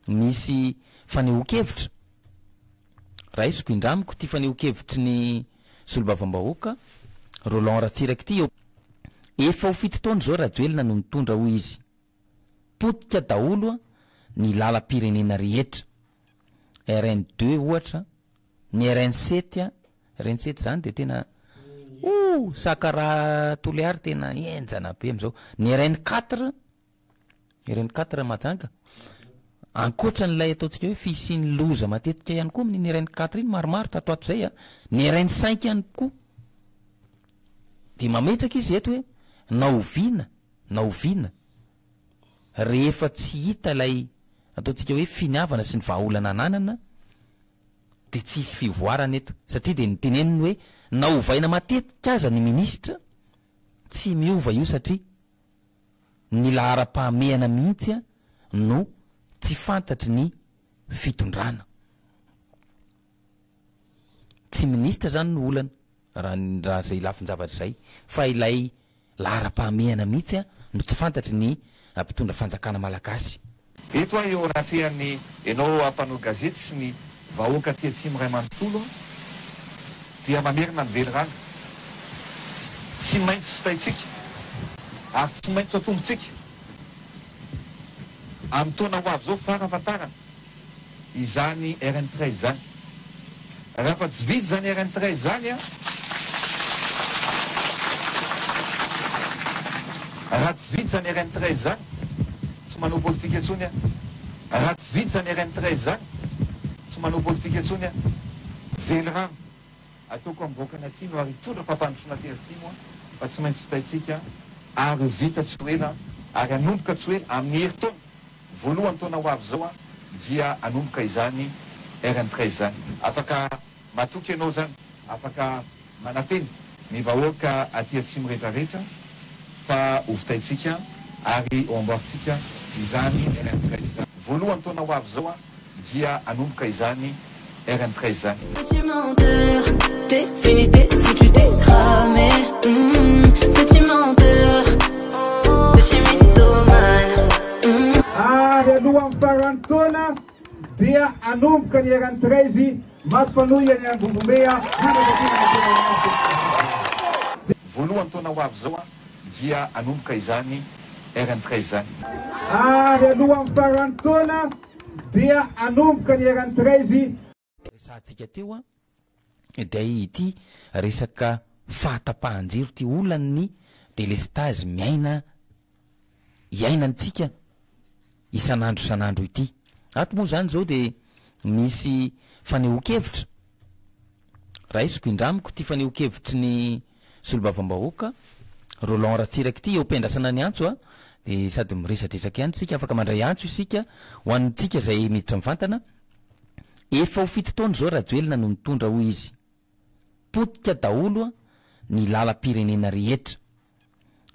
misy fanehoan-kevitra. Raisiko indramiko ity fanehoan-kevitry ny solombavambahoaka Roland Ratsiraka ity eo. Efa ho fito taona izao Rajoelina no nitondra hoy izy. Potika daholo ny lalam-pirenena rehetra. RN deux ohatra, ny RN sept, RN sept izany dia tena oh Sakaraha Toliary tena henjana be amin'izao. Ny RN quatre, RN quatre Mahajanga, ankoatra an'ilay ataontsika hoe fisian'ny loza matetika ihany koa amin'iny RN quatre iny maromaro tato ato izay a, ny RN cinq ihany koa. Dia mametraka izy eto hoe na oviana na oviana rehefa tsy hita ilay ataontsika hoe finiavana sy ny vahaolana ananana dia tsy hisy fivoarana eto satria dia noteneniny hoe na ovaina matetika aza ny minisitra tsy miova io satria ny laharam-pahamehana mihitsy no tsy fantatry ny fitondrana. Tsy minisitra zany no olana raha raha izay lafin-javatra izay fa ilay laharam-pahamehana mihitsy no tsy fantatry ny mpitondra fanjakana malagasy. Eto aho eo anatrehan'ny enao mpanao gazety sy ny vahoaka aty atsimo iray manontolo aho dia mamerina ny velirano. Tsy maintsy vitaintsika ary tsy maintsy atombontsika amin'ny taona ho avy izao farafahatarany izany RN 13 izany. Raha fa tsy vita izany RN 13 izany an, raha tsy vita izany RN 13 izany, tsy manao politika intsony aho. Raha tsy vita izany RN 13 izany, tsy manao politika intsony aho. Velirano ataoko amin'ny vahoakan'Atsimo ary hitondra fampandrosoana aty Atsimo aho fa tsy maintsy vitaintsika ary ho vita tsy ho ela ary hanomboka tsy ho ela amin'ny herintaona. Voalohany taona ho avy izao dia hanomboka izany RN 13 izany. Afaka matoky ianao izany, afaka manantena ny vahoaka aty atsimo rehetra rehetra fa ho vitaintsika ary ho amboarintsika izany RN 13 izany. Voalohany taona ho avy izao dia hanomboka izany RN 13 izany. Petit menteur, t'es fini, t'es foutu, t'es cramé hum Petit menteur, petit mythomane hum. Ary alohan'ny faran'ny taona dia hanomboka ny RN 13 mampanohy an'i Ambovombe hanavaozana ny tena Voalohan'ny taona ho avy izao dia hanomboka izany RN 13 izany. Ary alohan'ny faran'ny taona dia hanomboka ny RN 13. Resahantsika teo dia ity resaka fahatapahan-jiro ity olan'ny delestazy miaina iainantsika isan'andro isan'andro ity. Ato moa izany izao dia misy fanehoan-kevitra, raisiko indramiko ity fanehoan-kevitry ny solombavambahoaka Roland Ratsiraka ity, eo am-piandrasana ny antso a, dia sady miresadresaka ihany isika, afaka mandray antso isika ho antsika izay miditra mivantana. Efa ho fito taona izao Rajoelina no nitondra hoy izy. Potika daholo ny lalam-pirenena rehetra.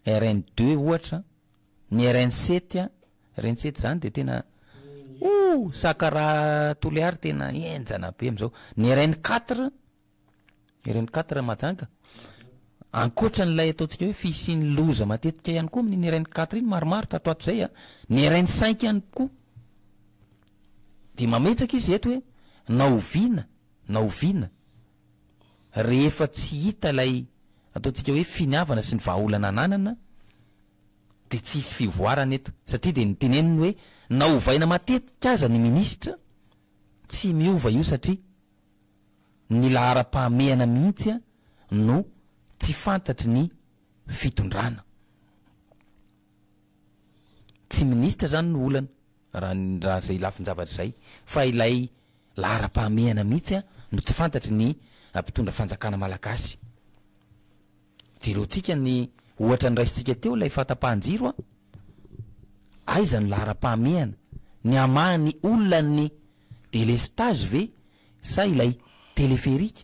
RN deux ohatra, ny RN sept a, RN sept zany de tena oh Sakaraha Toliary tena henjana be am'zao. Ny RN quatre, RN quatre Mahajanga, ankoatra an'ilay ataontsika hoe fisian'ny loza matetika ihany koa amin'iny RN quatre iny maromaro tato ato zay a, ny RN cinq ihany koa. De mametraka izy eto hoe na oviana na oviana rehefa tsy hita ilay ataontsika hoe finiavana sy ny vahaolana ananana dia tsy hisy fivoarana eto satria dia noteneniny hoe na ovaina matetika aza ny minisitra tsy miova io satria ny laharam-pahamehana mihitsy no tsy fantatry ny fitondrana. Tsy minisitra zany no olana raha raha izay lafin-javatra izay fa ilay laharam-pahamehana mihitsy no tsy fantatry ny mpitondra fanjakana malagasy. Jereontsika ny ohatra noraisintsika teo ilay fahatapahan-jiro a! Aiza ny laharam-pahamehana? Ny hamaha ny olan'ny delestazy ve sa ilay teleferika?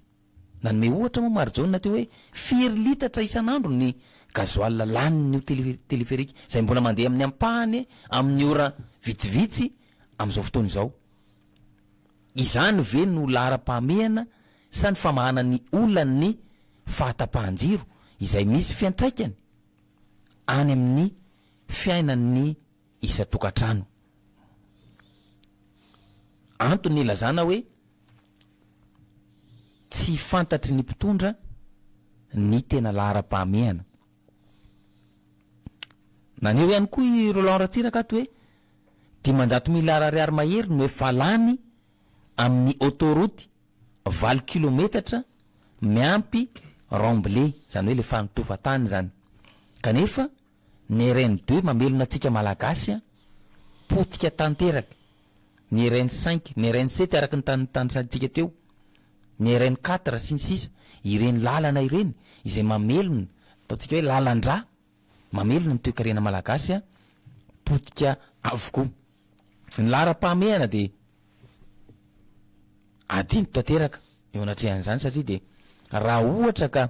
Nanome ohatra moa Marijaona teo hoe firy litatra isan'andro ny gasoil lanin'io téléphérique izay mbola mandeha amin'ny ampahany amin'ny ora vitsivitsy amin'izao fotoana izao. Izany ve no laharam-pahamehana sa ny famahana ny olan'ny fahatapahan-jiro izay misy fiantraikany any amin'ny fiainan'ny isan-tokantrano? Antony nilazana hoe tsy fantatry ny mpitondra ny tena laharam-pahamehana. Naneho ihany koa i Roland Ratsiraka ato hoe 500 miliara ariary mahery no efa lany amin'ny autoroute valo kilometatra miampy remblai, izany hoe ilay fanotofan-tany izany. Kanefa ny RN deux mamelona antsika Malagasy an, potika tanteraka, ny RN cinq, ny RN sept araka ny tanisaintsika teo, ny RN quatre sy ny sisa, ireny lalana ireny izay mamelona, ataontsika hoe lalan-drà mamelona ny toekarena Malagasy an, potika avokoa. Ny laharam-pahamehana dia adino tanteraka eo anatrehan'izany satria dia raha ohatra ka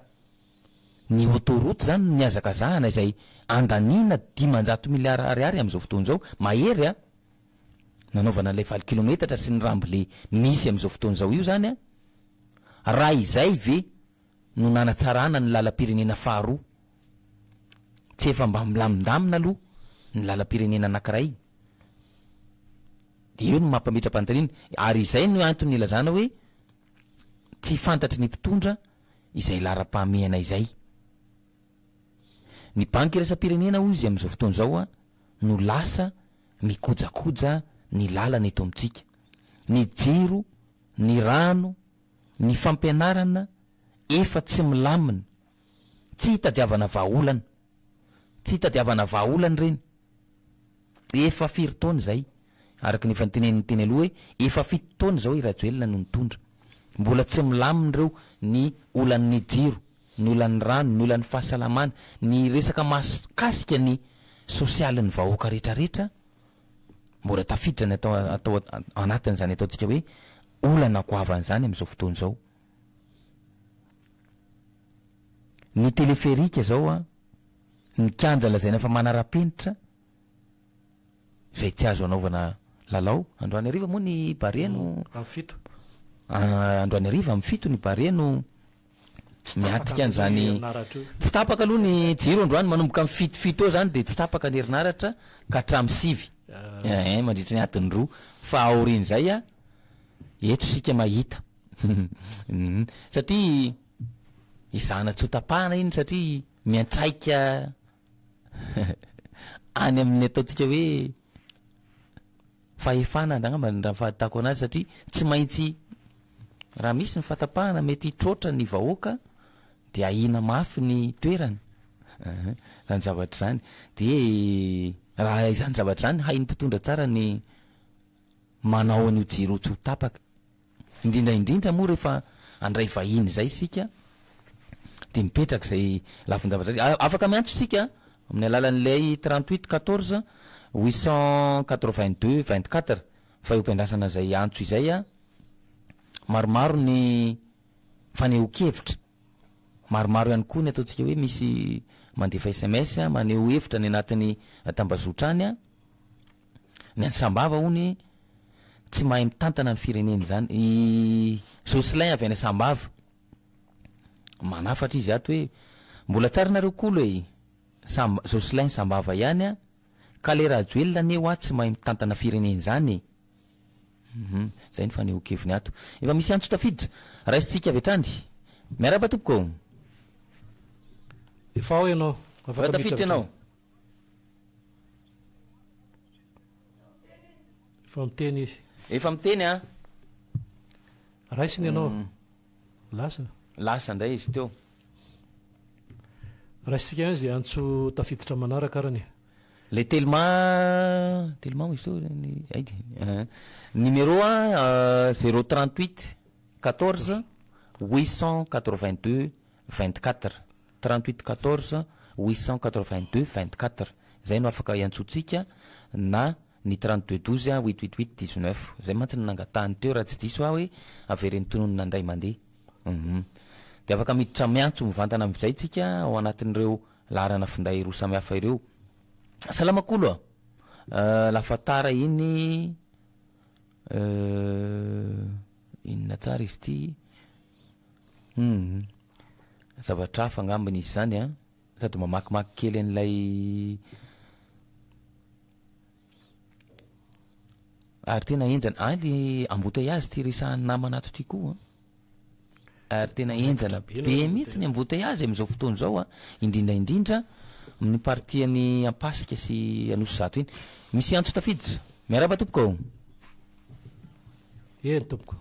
ny autoroute izany no nihazakazahana izay andaniana 500 miliara ariary amin'izao fotoana izao, mahery a! nanaovana an'ilay valo kilometatra sy ny ramble misy amin'izao fotoana izao io izany a! raha izay ve no nanatsarana ny lalam-pirenena faharoa tsy efa mba milamindamina aloha ny lalam-pirenena anankiray Dia eo no mampametra-panontaniana, ary izay no antony nilazana hoe tsy fantatry ny mpitondra izay laharam-pahamehana izay. Ny banky iraisam-pirenena hoy izy amin'izao fotoana izao no lasa mikojakoja ny lalana eto amintsika. Ny jiro, ny rano, ny fampianarana efa tsy milamina, tsy hitadiavana vahaolana. Tsy hitadiavana vahaolana ireny. Efa firy taona izay? Araka ny efa noteneniny teny aloha hoe efa fito taona izao i Rajoelina no nitondra. Mbola tsy milamina ireo ny olan'ny jiro, ny olan'ny rano, ny olan'ny fahasalamana, ny resaka mahakasika ny sosialin'ny vahoaka rehetrarehetra mbola tafiditra ny atao atao anatin'izany ataontsika hoe olana goavana izany amin'izao fotoana izao. Ny teleferika izao an, ny kianja lazaina fa manara-penitra izay tsy azo anaovana lalao. Androany hariva moa ny Barea no. Amin'ny fito. Androany hariva amin'ny fito ny Barea no miatrika an'izany. Tsy tapaka aloha ny jiro androany, manomboka amin'ny fito fito eo izany dia tsy tapaka ny herinaratra ka hatramin'ny sivy. Ehe, mandritra ny adiny roa. Fa aorian'izay an, eto isika mahita. Satria ezahana tsy ho tapahana iny satria miantraika any amin'ny ataontsika hoe fahefana angamba raha ny fahitako anazy satria tsy maintsy raha misy ny fahatapahana mety hitroatra ny vahoaka dia ahiana mafy ny toerana zany zavatra izany de raha izany zavatra izany hain'ny mpitondra tsara ny manao an'io jiro tsy ho tapaka Indrindra indrindra moa rehefa handray vahiny izay isika dia mipetraka izay lafin-javatra izay. Afaka miantso isika amin'ny alalan'ilay 38 14 882 24 fa eo am-piandrasana izay antso izay a, maromaro ny fanehoan-kevitra, maromaro ihany koa ny ataontsika hoe misy mandefa sms maneho hevitra any anatin'ny tambazotra any a. Ny any Sambava hono tsy mahay mitantana ny firenena izany. I Jocelyn avy any Sambava manafatra izy ato hoe mbola tsara nareo kolo e! Sam- Jocelyn Sambava ihany a! Ka le Rajoelina anie hoa tsy mahay mitantana firenena izany e! Hum, zay ny fanehoan-keviny ato. Efa misy antso tafiditra. Raisintsika avy hatrany. Miarahaba tompoko. Efa ao ianao. Efa tafiditra ianao. Efa miteny izy. Efa miteny an. Raisiny ianao. Mm. Lasa. Lasa indray izy teo. Raisintsika ihany izay antso tafiditra manaraka arany. Le telma telma izy teo ny aidy. Eh. Numéro a 038 14 882 24. 38 14 882 24 zay no afaka iantsoantsika na ny 32 12 huit huit huit 19 zay mantsy no nangatahany teo raha tsy diso aho hoe avereno tononina indray mandeha hum de afaka miditra miantso mivantana amin'izay tsika ao anatin'ireo laharana finday roa samihafa ireo salama kolo a lafatara iny euh inona tsara izy ity Humm. Zavatra hafa angambany izy izany an! Sady mamakimaky kely an'ilay. Ary tena henjana. Hay le embouteillage ty resahan'ny namana ato ty koa an. Ary tena henjana be mihitsy ny embouteillage amin'izao fotoana izao an, indrindra indrindra amin'ny partie an'i Ampasika sy Anosizato iny. Misy antso tafiditra. Miarahaba tompoko ô. Eny tompoko.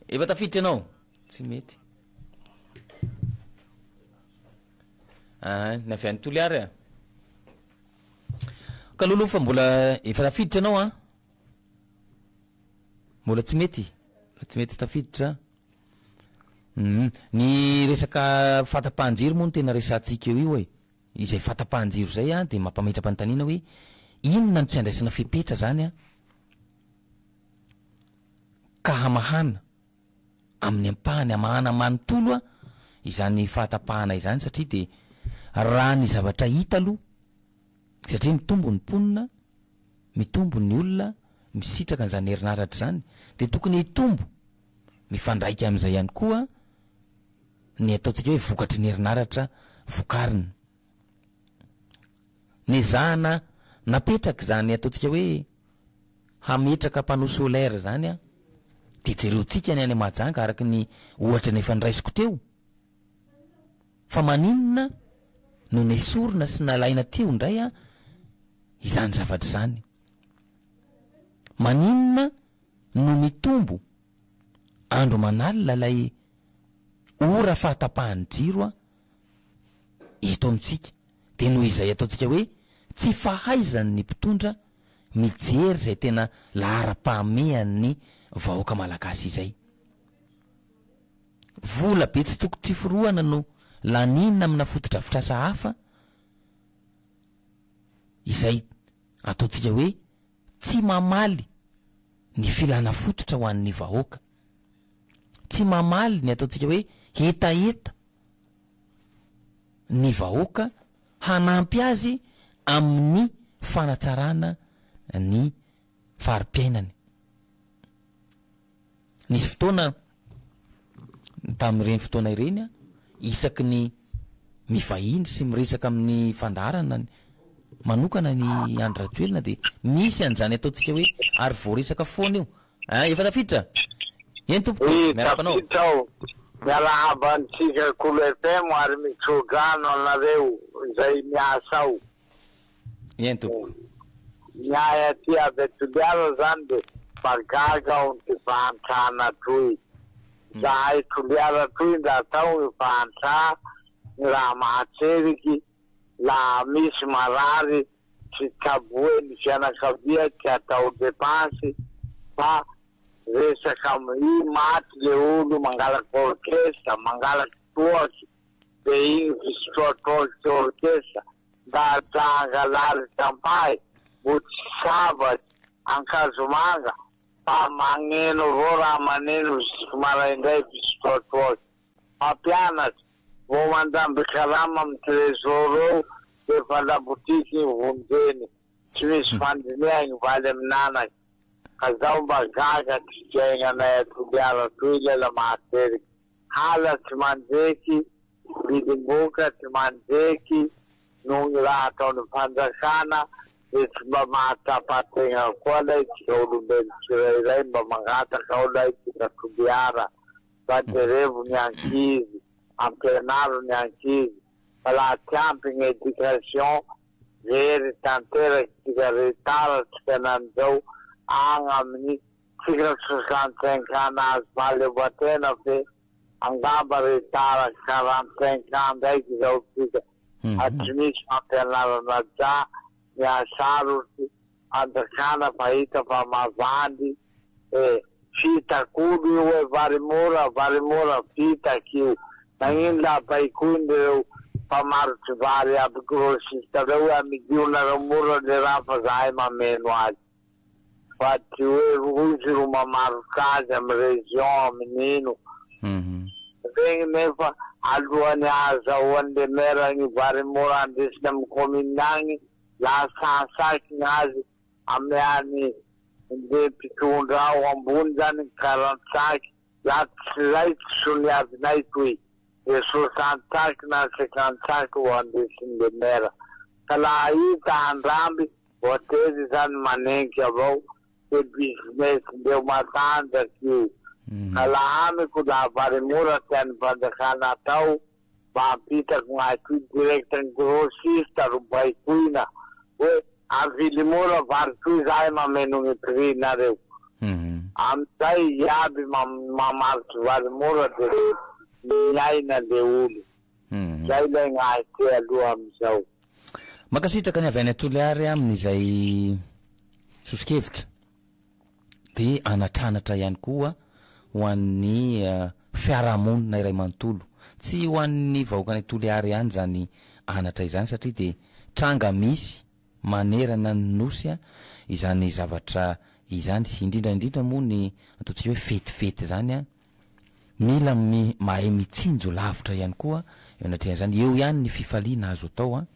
Efa tafiditra ianao? Tsy mety. Ah, ny avy any Toliara e. Ka aloha aloha fa mbola efa tafiditra ianao an. Mbola tsy mety, tsy mety tafiditra. Hum, ny resaka fahatapahan-jiro moa no tena resahantsika eo io e. Izay fahatapahan-jiro izay an dia mampametra-panontaniana hoe inona no tsy andraisana fepetra izany an ka hamahana amin'ny ampahany, hamahana manontolo an izany fahatapahana izany satria dia raha ny zavatra hita aloha satria mitombo ny mponina, mitombo ny olona misitraka an'izany herinaratra izany dia tokony hitombo mifandraika amin'izay ihany koa ny ataontsika hoe vokatry ny herinaratra vokarina. Nezahana napetraka izany ataontsika hoe hametraka panneau solaire izany an, dia jereontsika ny any Mahajanga araka ny ohatra ny efa noraisiko teo fa maninona no nesorina sy nalaina teo indray an izany zavatra izany. Maninona no mitombo andro aman'alina ilay ora fahatapahan'ny jiro eto amintsika? Dia noho izay ataontsika hoe tsy fahaizan'ny mpitondra mijery izay tena laharam-pahamehan'ny vahoaka malagasy izay. Vola be tsy tokony tsy forohana no laniana amina fotodrafitrasa hafa izay ataontsika hoe tsy mamaly ny filana fototra ho an'ny vahoaka, tsy mamaly ny ataontsika hoe hetaheta ny vahoaka hanampy azy amin'ny fanatsarana ny fari-piainany. Nisy fotoana tamin'ireny fotoana ireny isaky ny mivahiny sy miresaka amin'ny fandaharana manokana ny Andry Rajoelina dia misy an'izany ataontsika hoe ary voaresaka foana io. Ah, efa tafiditra? Eny tompoko, Eh, miarahaba anao. tafiditra aho. Miarahaba antsika Kolo FM ary mitso-drano anareo izay miasa ao. Eny tompoko. Ny ahy aty avy a Toliara zany de mba gaga aho ny fahantrana toy. Zahay Toliara toy ndra atao ny fahantra ny raha mahatseriky laha misy marary tsy tsaboe ny fianakavia tsy atao depense fa resaka i maty le olo mangalaky orchestre mangalaky toaky de igny fisotroa toaky orchestre Mba janga lalitra ampahy mbo tsy savatry ankazomanga fa magneno avao raha maneno jusque maraindray fisotroatroaky. Mpampianatra, vao mandramby karama am tresor eo defa labotiky igny vonjeny, tsy misy fandiniha igny valy amin'anaky. Ka zaho mba gaga ty fiaignanay a Toliara toy lela mahateriky. Hala tsy manjeky, vidim-boka tsy manjeky noho ny raha ataon'ny fanjakana dia tsy mba mahatsapa tegna koa lay tsika olombelo tsirairay mba mangataka ao lay tsika Toliara mba jerevo ny ankizy ampianaro ny ankizy fa laha tsy ampy ny education very tanteraky tsika retard tsika nanjao agny amin'ny Tsika 65 ans nahazo fahaleovantena fe angamba retard 45 ans ndraiky izao tsika ary tsy misy fampianarana ja mihasarotry fanjakana fa hita fa mavandy e fitak'olo io hoe vary mora vary mora fitaky io nagnino la baikoiny reo mpamarotry vary aby grossiste reo hoe amidio nareo mora le raha fa zahay mameno azy. Fa tsy hoe rozy ro mamarotra azy amy région amin'ino. Regny nefa alohan'ny ahazahoan'ny le maire gny vary mora andesiny amy commune agny laha sahasaky gnazy ameany le mpitondra ao ambony zany quarante cinq laha tsy zay tsy soniavinay toy de soixante cinq na cinquante cinq vo andesin'ny le maire ka laha hita handramby Voatery zany manenky avao. De business ndreo matanjaky io. Ka laha amiko laha vary mora tian'ny fanjakana atao mba hampitako gnahy toy direct ny grossiste ro baikoina hoe avily mora vary toy zahay mameno gny prix nareo. Amizay iaby mamarotsy vary mora de miaina le olo. Zay lay gnahy ty aloha amizao. Mankasitraka ny avy any Toliary amin'izay soso-kevitra dia hanatranatra ihany koa ho an'ny fiarahamonina iray manontolo. Tsy ho an'ny vahoakan'i Toliary ihany izany anatra izany satria dia tranga misy manerana ny Nosy izany zavatra izany, indrindra indrindra moa ny ataontsika hoe fetifety izany. Mila mahay mitsinjo lavitra ihany koa eo anatrehan'izany. Eo ihany ny fifaliana azo atao an,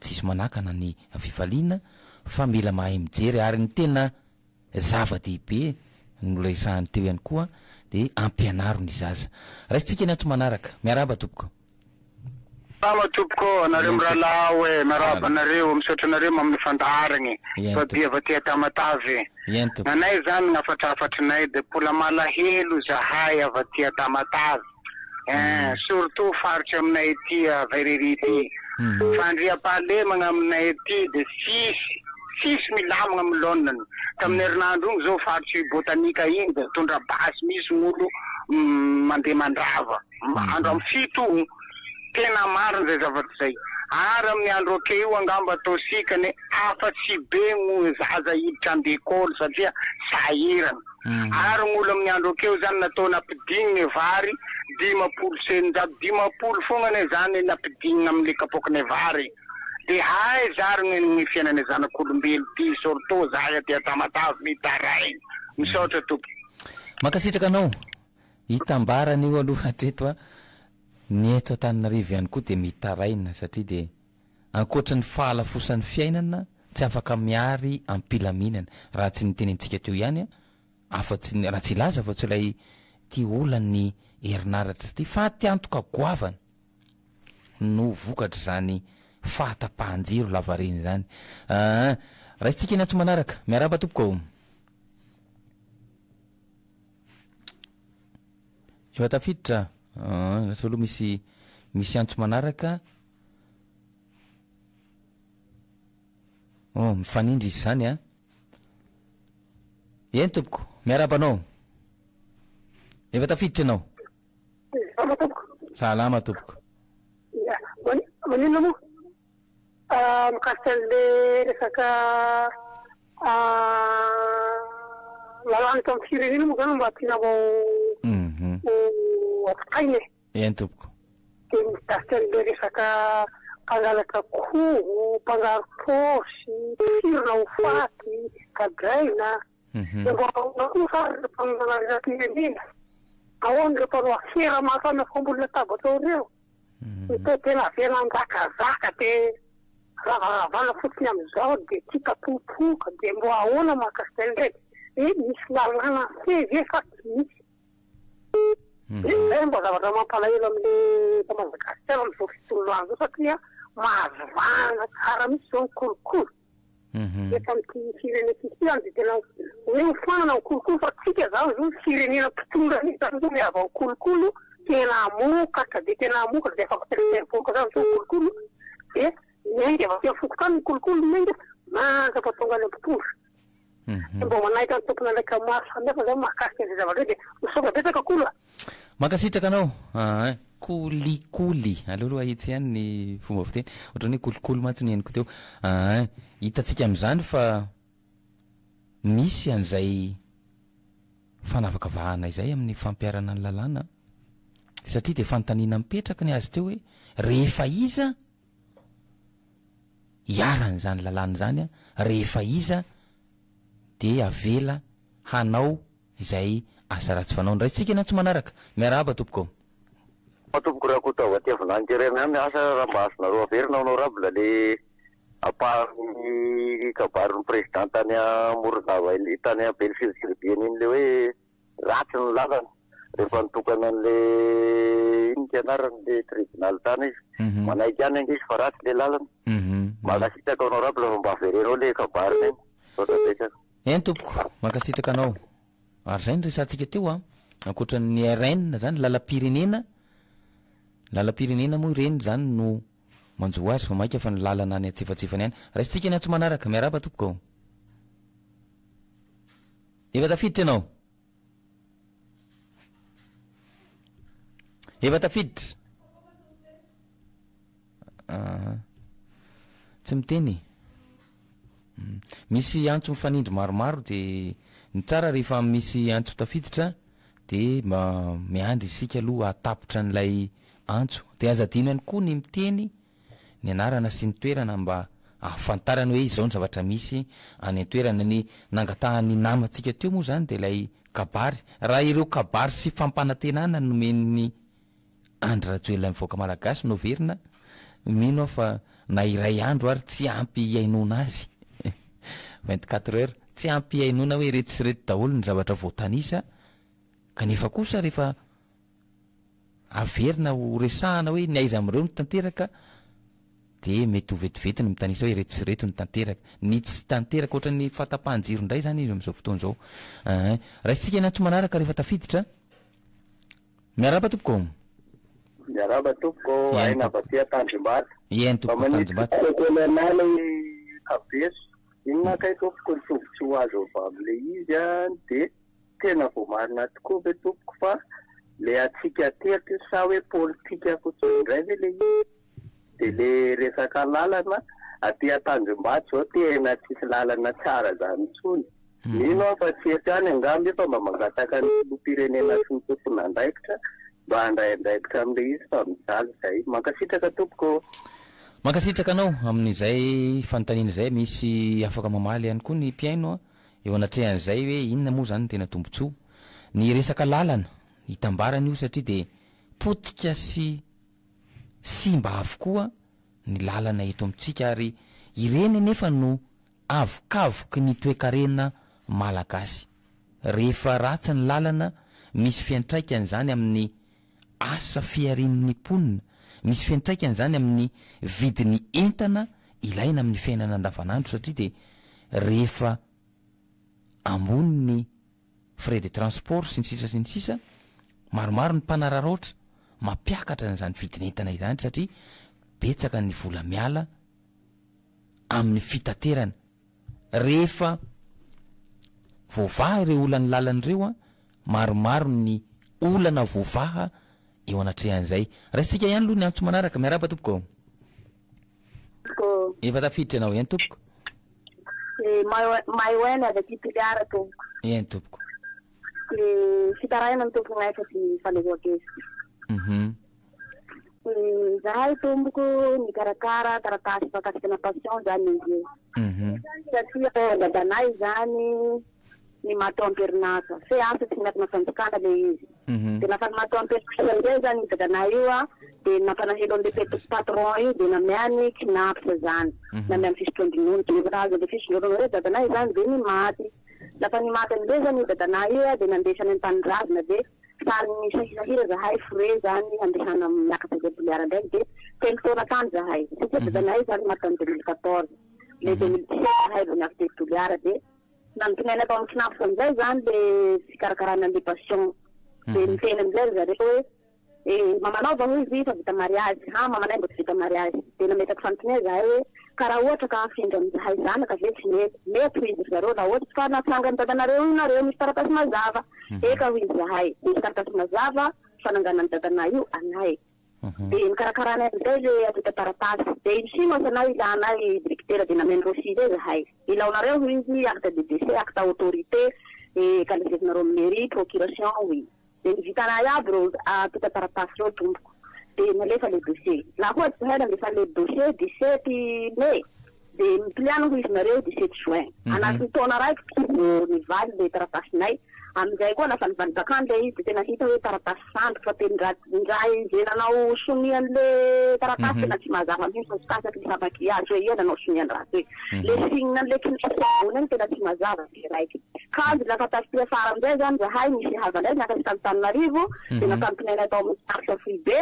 tsisy manakana ny fifaliana fa mila mahay mijery ary ny tena zava-dehibe noresahany teo ihany koa dia ampianaro ny zaza. Raisintsika ny antso manaraka. Miarahaba tompoko. Salama tompoko ô, anareo mirahalahy aho e, miarahaba anareo, misaotra anareo amin'ny fandaharagny, fa dia avy aty Tamatave. Nanay zany ny hafatrafatrinay de mbola malahelo zahay avy aty Tamatave eh, surtout faritry aminay aty Vairery ity, fandriampahalemagna aminay aty de tsisy, tsisy milamigna amin'ny laoniny, tamin'ny herinandro igny zao faritry Botanica igny de mitondra basy misy gn'olo mandeha mandrava. Andro amin'ny fito, tena marina izay zavatra izay. Ary amin'ny andro ake io angamba ataosika ny afa-tsy be gno zaza hiditra an-dekôly satria sahirana. Ary gn'olo amin'ny andro akeo zany natao nampidigne vary 650, 50 fogna anie zany nampidignina amin'le kapoakinay vary. De aiza ary gny gny fiainanay zanak'olombelo ty, surtout zahay aty Tamatave mitaraigny. Misaotra tompoko. Mankasitraka anao. Itambarana io aloha hatreto a! Ny eto Antananarivo ihany koa dia mitaraina satria dia ankoatry ny fahalafosan'ny fiainana tsy afaka mihary am-pilaminana raha tsy ny tenentsika teo ihany a! afa-tsy ny raha tsy hilaza afa-tsy ilay ity olan'ny herinaratra ity faty antoka goavana no vokatr'izany fahatapahan-jiro lavareny izany. Aa! Raisintsika ny antso manaraka. Miarahaba tompoko ô! Efa tafiditra ah, lasa aloha misy misy antso manaraka. Oh, mifanindry izy izany a. Eny tompoko, miarahaba anao. Efa tafiditra ianao. Salama tompoko. Salama tompoko. Ya, maninona moa? Mikasika an'le resaka lalàna eto amin'ny firenena moa zany mba tiana ho ampitaina e. Eny tompoko. Dia mikasika an'le resaka mpangalatra akoho, mpangaro paosy, tifirina ho faty, gadraina. Dia mba ahoana kosa ary ireo mpanao lalàm-pirenena? Ahoana ireo mpanao afera mafana fomba ambony latabatra ao ireo? Ny toa tena avela hanjakazaka dia ravaravana fotsiny amin'izao dia tsy hita popoka dia mbo ahoana mahakasika an'ireny? Hoe misy lalàna mifehy ve sa tsy misy? Dia izay mba zavatra mampalahelo amin'le eto Madagasikara amin'izao fitondrana izao satria mahazo vahana tsara mihitsy izao ny kolikoly. Eto amin'ity firenentsika ity zany dia tena hoe hofoanana ny kolikoly fa tsika zany zao firenena mpitondra mihitsy zany zao miava ny kolikoly tena hamokatra dia tena hamokatra dia afaka teriterim-bahoaka zany zao ny kolikoly dia miainga avy aty amin'ny fokontany ny kolikoly miainga mandrapa tonga any amin'ny mpitondra. Dia mba manahitra ny tompon'andraikitra maro samihafa zany mahakasika an'izay zavatra izay dia misaotra betsaka kolo a. Mankasitraka anao aa. Kolikoly, aleo aloha ahitsy ihany ny fomba fiteny, ohatran'ny hoe kolikoly mantsy no henoko teo aa. Hitantsika amin'izany fa misy an'izay fanavakavahana izay amin'ny fampiharana ny lalàna satria dia fanontaniana mipetraka ny azy teo hoe rehefa iza iharan'izany lalàna izany rehefa iza dia avela hanao izay asa ratsy fanaony. Raisitsika ny antso manaraka. Miarahaba tompoko ô. Tompoko Rakoto avy aty Avinaninkerena ihany, asa raha mba azonareo averina honorable le ampahan'ny kabarin'ny président tany Morondava iny, tany Belo-Firiziribiana iny le hoe ratsy ny lalana rehefa nitokana an'le ino ty anarany le tribunal tany izy, manaiky ihany ange izy fa ratsy le lalana. Mankasitraka honorable fa mba avereno eo le kabariny iny. Misaotra betsaka. Eny tompoko, mankasitraka anao. Ary izay no resahantsika teo an, ankoatra ny RN izany, lalam-pirenena, lalam-pirenena moa ireny izany no manjo azy fa mainka fa ny lalana any antsefatsefany any. Raisintsika ny antso manaraka, miarahaba tompoko ô. Efa tafiditra ianao? Efa tafiditra. Aha. Tsy miteny e. Misy antso mifanindry maromaro dia ny tsara rehefa misy antso tafiditra dia mba miandry isika aloha hahatapitra an'ilay antso. Dia aza adino ihany koa ny miteny ny anarana sy ny toerana mba ahafantarany hoe izao ny zavatra misy any an-toerana. Ny nangatahan'ny namantsika teo moa izany dia ilay kabary. Raha ireo kabary sy fampanantenana nomen'ny Andry Rajoelina ny vahoaka Malagasy no averina, mino aho fa na iray andro ary tsy ampy hihainoana azy, 24 heures, tsy ampy hihainoana hoe ireto sy ireto daholo ny zavatra voatanisa, kanefa kosa rehefa averina ho resahana hoe ny aiza amin'ireo no tanteraka dia mety ho vetivety ny mitanisa hoe ireto sy ireto no tanteraka, ny tsy tanteraka ohatran'ny fahatapahan-jiro indray izany izy amin'izao fotoana izao. Eeh. Raisintsika ny antso manaraka rehefa tafiditra. Miarahaba tompoko ô. Miarahaba tompoko ô, Eny aina avy tompoko. aty Tanjombato. Eny Mba tompoko manitsy Tanjombato. kely anah ilay kabeso. Inona kay tompoko ny tombotsoa azo avy amin'ilay izy an, dia tena voamarina tokoa ve tompoko fa ilay antsika teto io sa hoe politika fotsiny indray ve ilay izy? Dia ilay resaka lalana, aty Tanjombato izao tena tsisy lalana tsara izany intsony. Mino aho fa tsy eto ihany angamba io fa mba mangataka ny filoham-pirenena sy ny tompon'andraikitra mba handray andraikitra amin'ilay izy fa mijaly izahay. Mankasitraka tompoko ô! Mankasitraka anao amin'izay fanontaniana izay, misy afaka mamaly ihany koa ny mpihaino eo anatrehan'izay hoe inona moa izany no tena tombotsoa. Ny resaka lalana, itambarana io satria dia potika sy simba avokoa ny lalana eto amintsika ary ireny anefa no avokavoky ny toekarena malagasy. Rehefa ratsy ny lalana, misy fiantraikany izany amin'ny asa fiharian'ny mponina, misy fiantraikany izany amin'ny vidin'ny entana ilaina amin'ny fiainana andavanandro satria dia rehefa ambony ny frais de transport sy ny sisa sy ny sisa, maromaro ny mpanararaotra mampiakatra an'izany vidin'entana izany satria betsaka ny vola miala amin'ny fitaterana. Rehefa voavaha ireo olan'ny lalana ireo an, maromaro ny olana voavaha eo anatrehan'izay. Raisintsika ihany aloha ny antso manaraka. Miarahaba tompoko. Tompoko. Efa tafiditra ianao. Eny tompoko. Eh, Mayoen avy aty Toliara tompoko. Eny tompoko. Eh, fitarainana tompoko gnay fa tsy fanehoan-kevitra. Mhm. Izahay tompoko nikarakara taratasy mahakasika ana pension zany izy io. Satria dadanay zany ny maty teo am-perinasa. Fe asa tsy miankina fanjakana le izy. De lafa ny maty teo am-perinasa amizay zany io dadanay io an, de nampanahelo an'le patron io de nameany cnaps zany. Nameany fisotroan-dronono. De nahazo an'le fisotroan-dronono amizay dadanay zany de nimaty. Lafa nimaty amizay zany io dadanay io an, de nandesany an-tanindrazana de Sary nisahirahira zahay frais zany handehana miakatra aty Toliara ndray de telo taona tany zahay satria dadanay zany maty tany 2014 le 2017 zahay vao niavy teto Toliara de nanontonaina tao amin'ny CNAPS amizay zany le fikarakarana anle passion de niteny amizay ry zareo hoe eh mamanao va hoy izy fa vita mariazy ha mamanay mbo tsy vita mariazy de nametraky fanontania zahay hoe Ka raha ohatra ka hafindra amin'izahay zanaka ve tsy mety? Mety hoy izy ry zareo raha ohatra ka natsangan'i dadanareo io nareo misy taratasy mazava. Eka hoy izahay, misy taratasy mazava fananganan'i dadanay io anay. Dia nokarakaranay amin'izay le antontan-taratasy. Dia iny sinoa asanay ilanay direktera dia nameno rosia izay izahay. Ilaonareo hoy izy acte de décès, acte autorité, légaliser-nareo amin'ny mairie, procuration hoy. Dia nivitanay aby ireo antontan-taratasy ireo tompoko. Dia nalefa ilay dossier. Raha ohatra izahay nandefa an'ilay dossier 17 mai, dia nitiliana hoy izy nareo 17 juin. Anatin'ny taona raiky vao nivaly ilay taratasinay. Amin'izay koa lafa nivaly bakany ilay izy dia tena hita hoe taratasy sandoka fa tena ndra izay nanao sonia an'ilay taratasy tena tsy mazava mihitsy fa sokasaky ny samaky azy hoe ia nanao sonia an'i raha toy. Ilay signe an'ilay cnaps ambony iny tena tsy mazava. Raiky. Kanjo lasa taty afara amin'izay zany zahay nisy havanay niakatra tany Antananarivo dia nampanontanianay tao amin'ny faritra foibe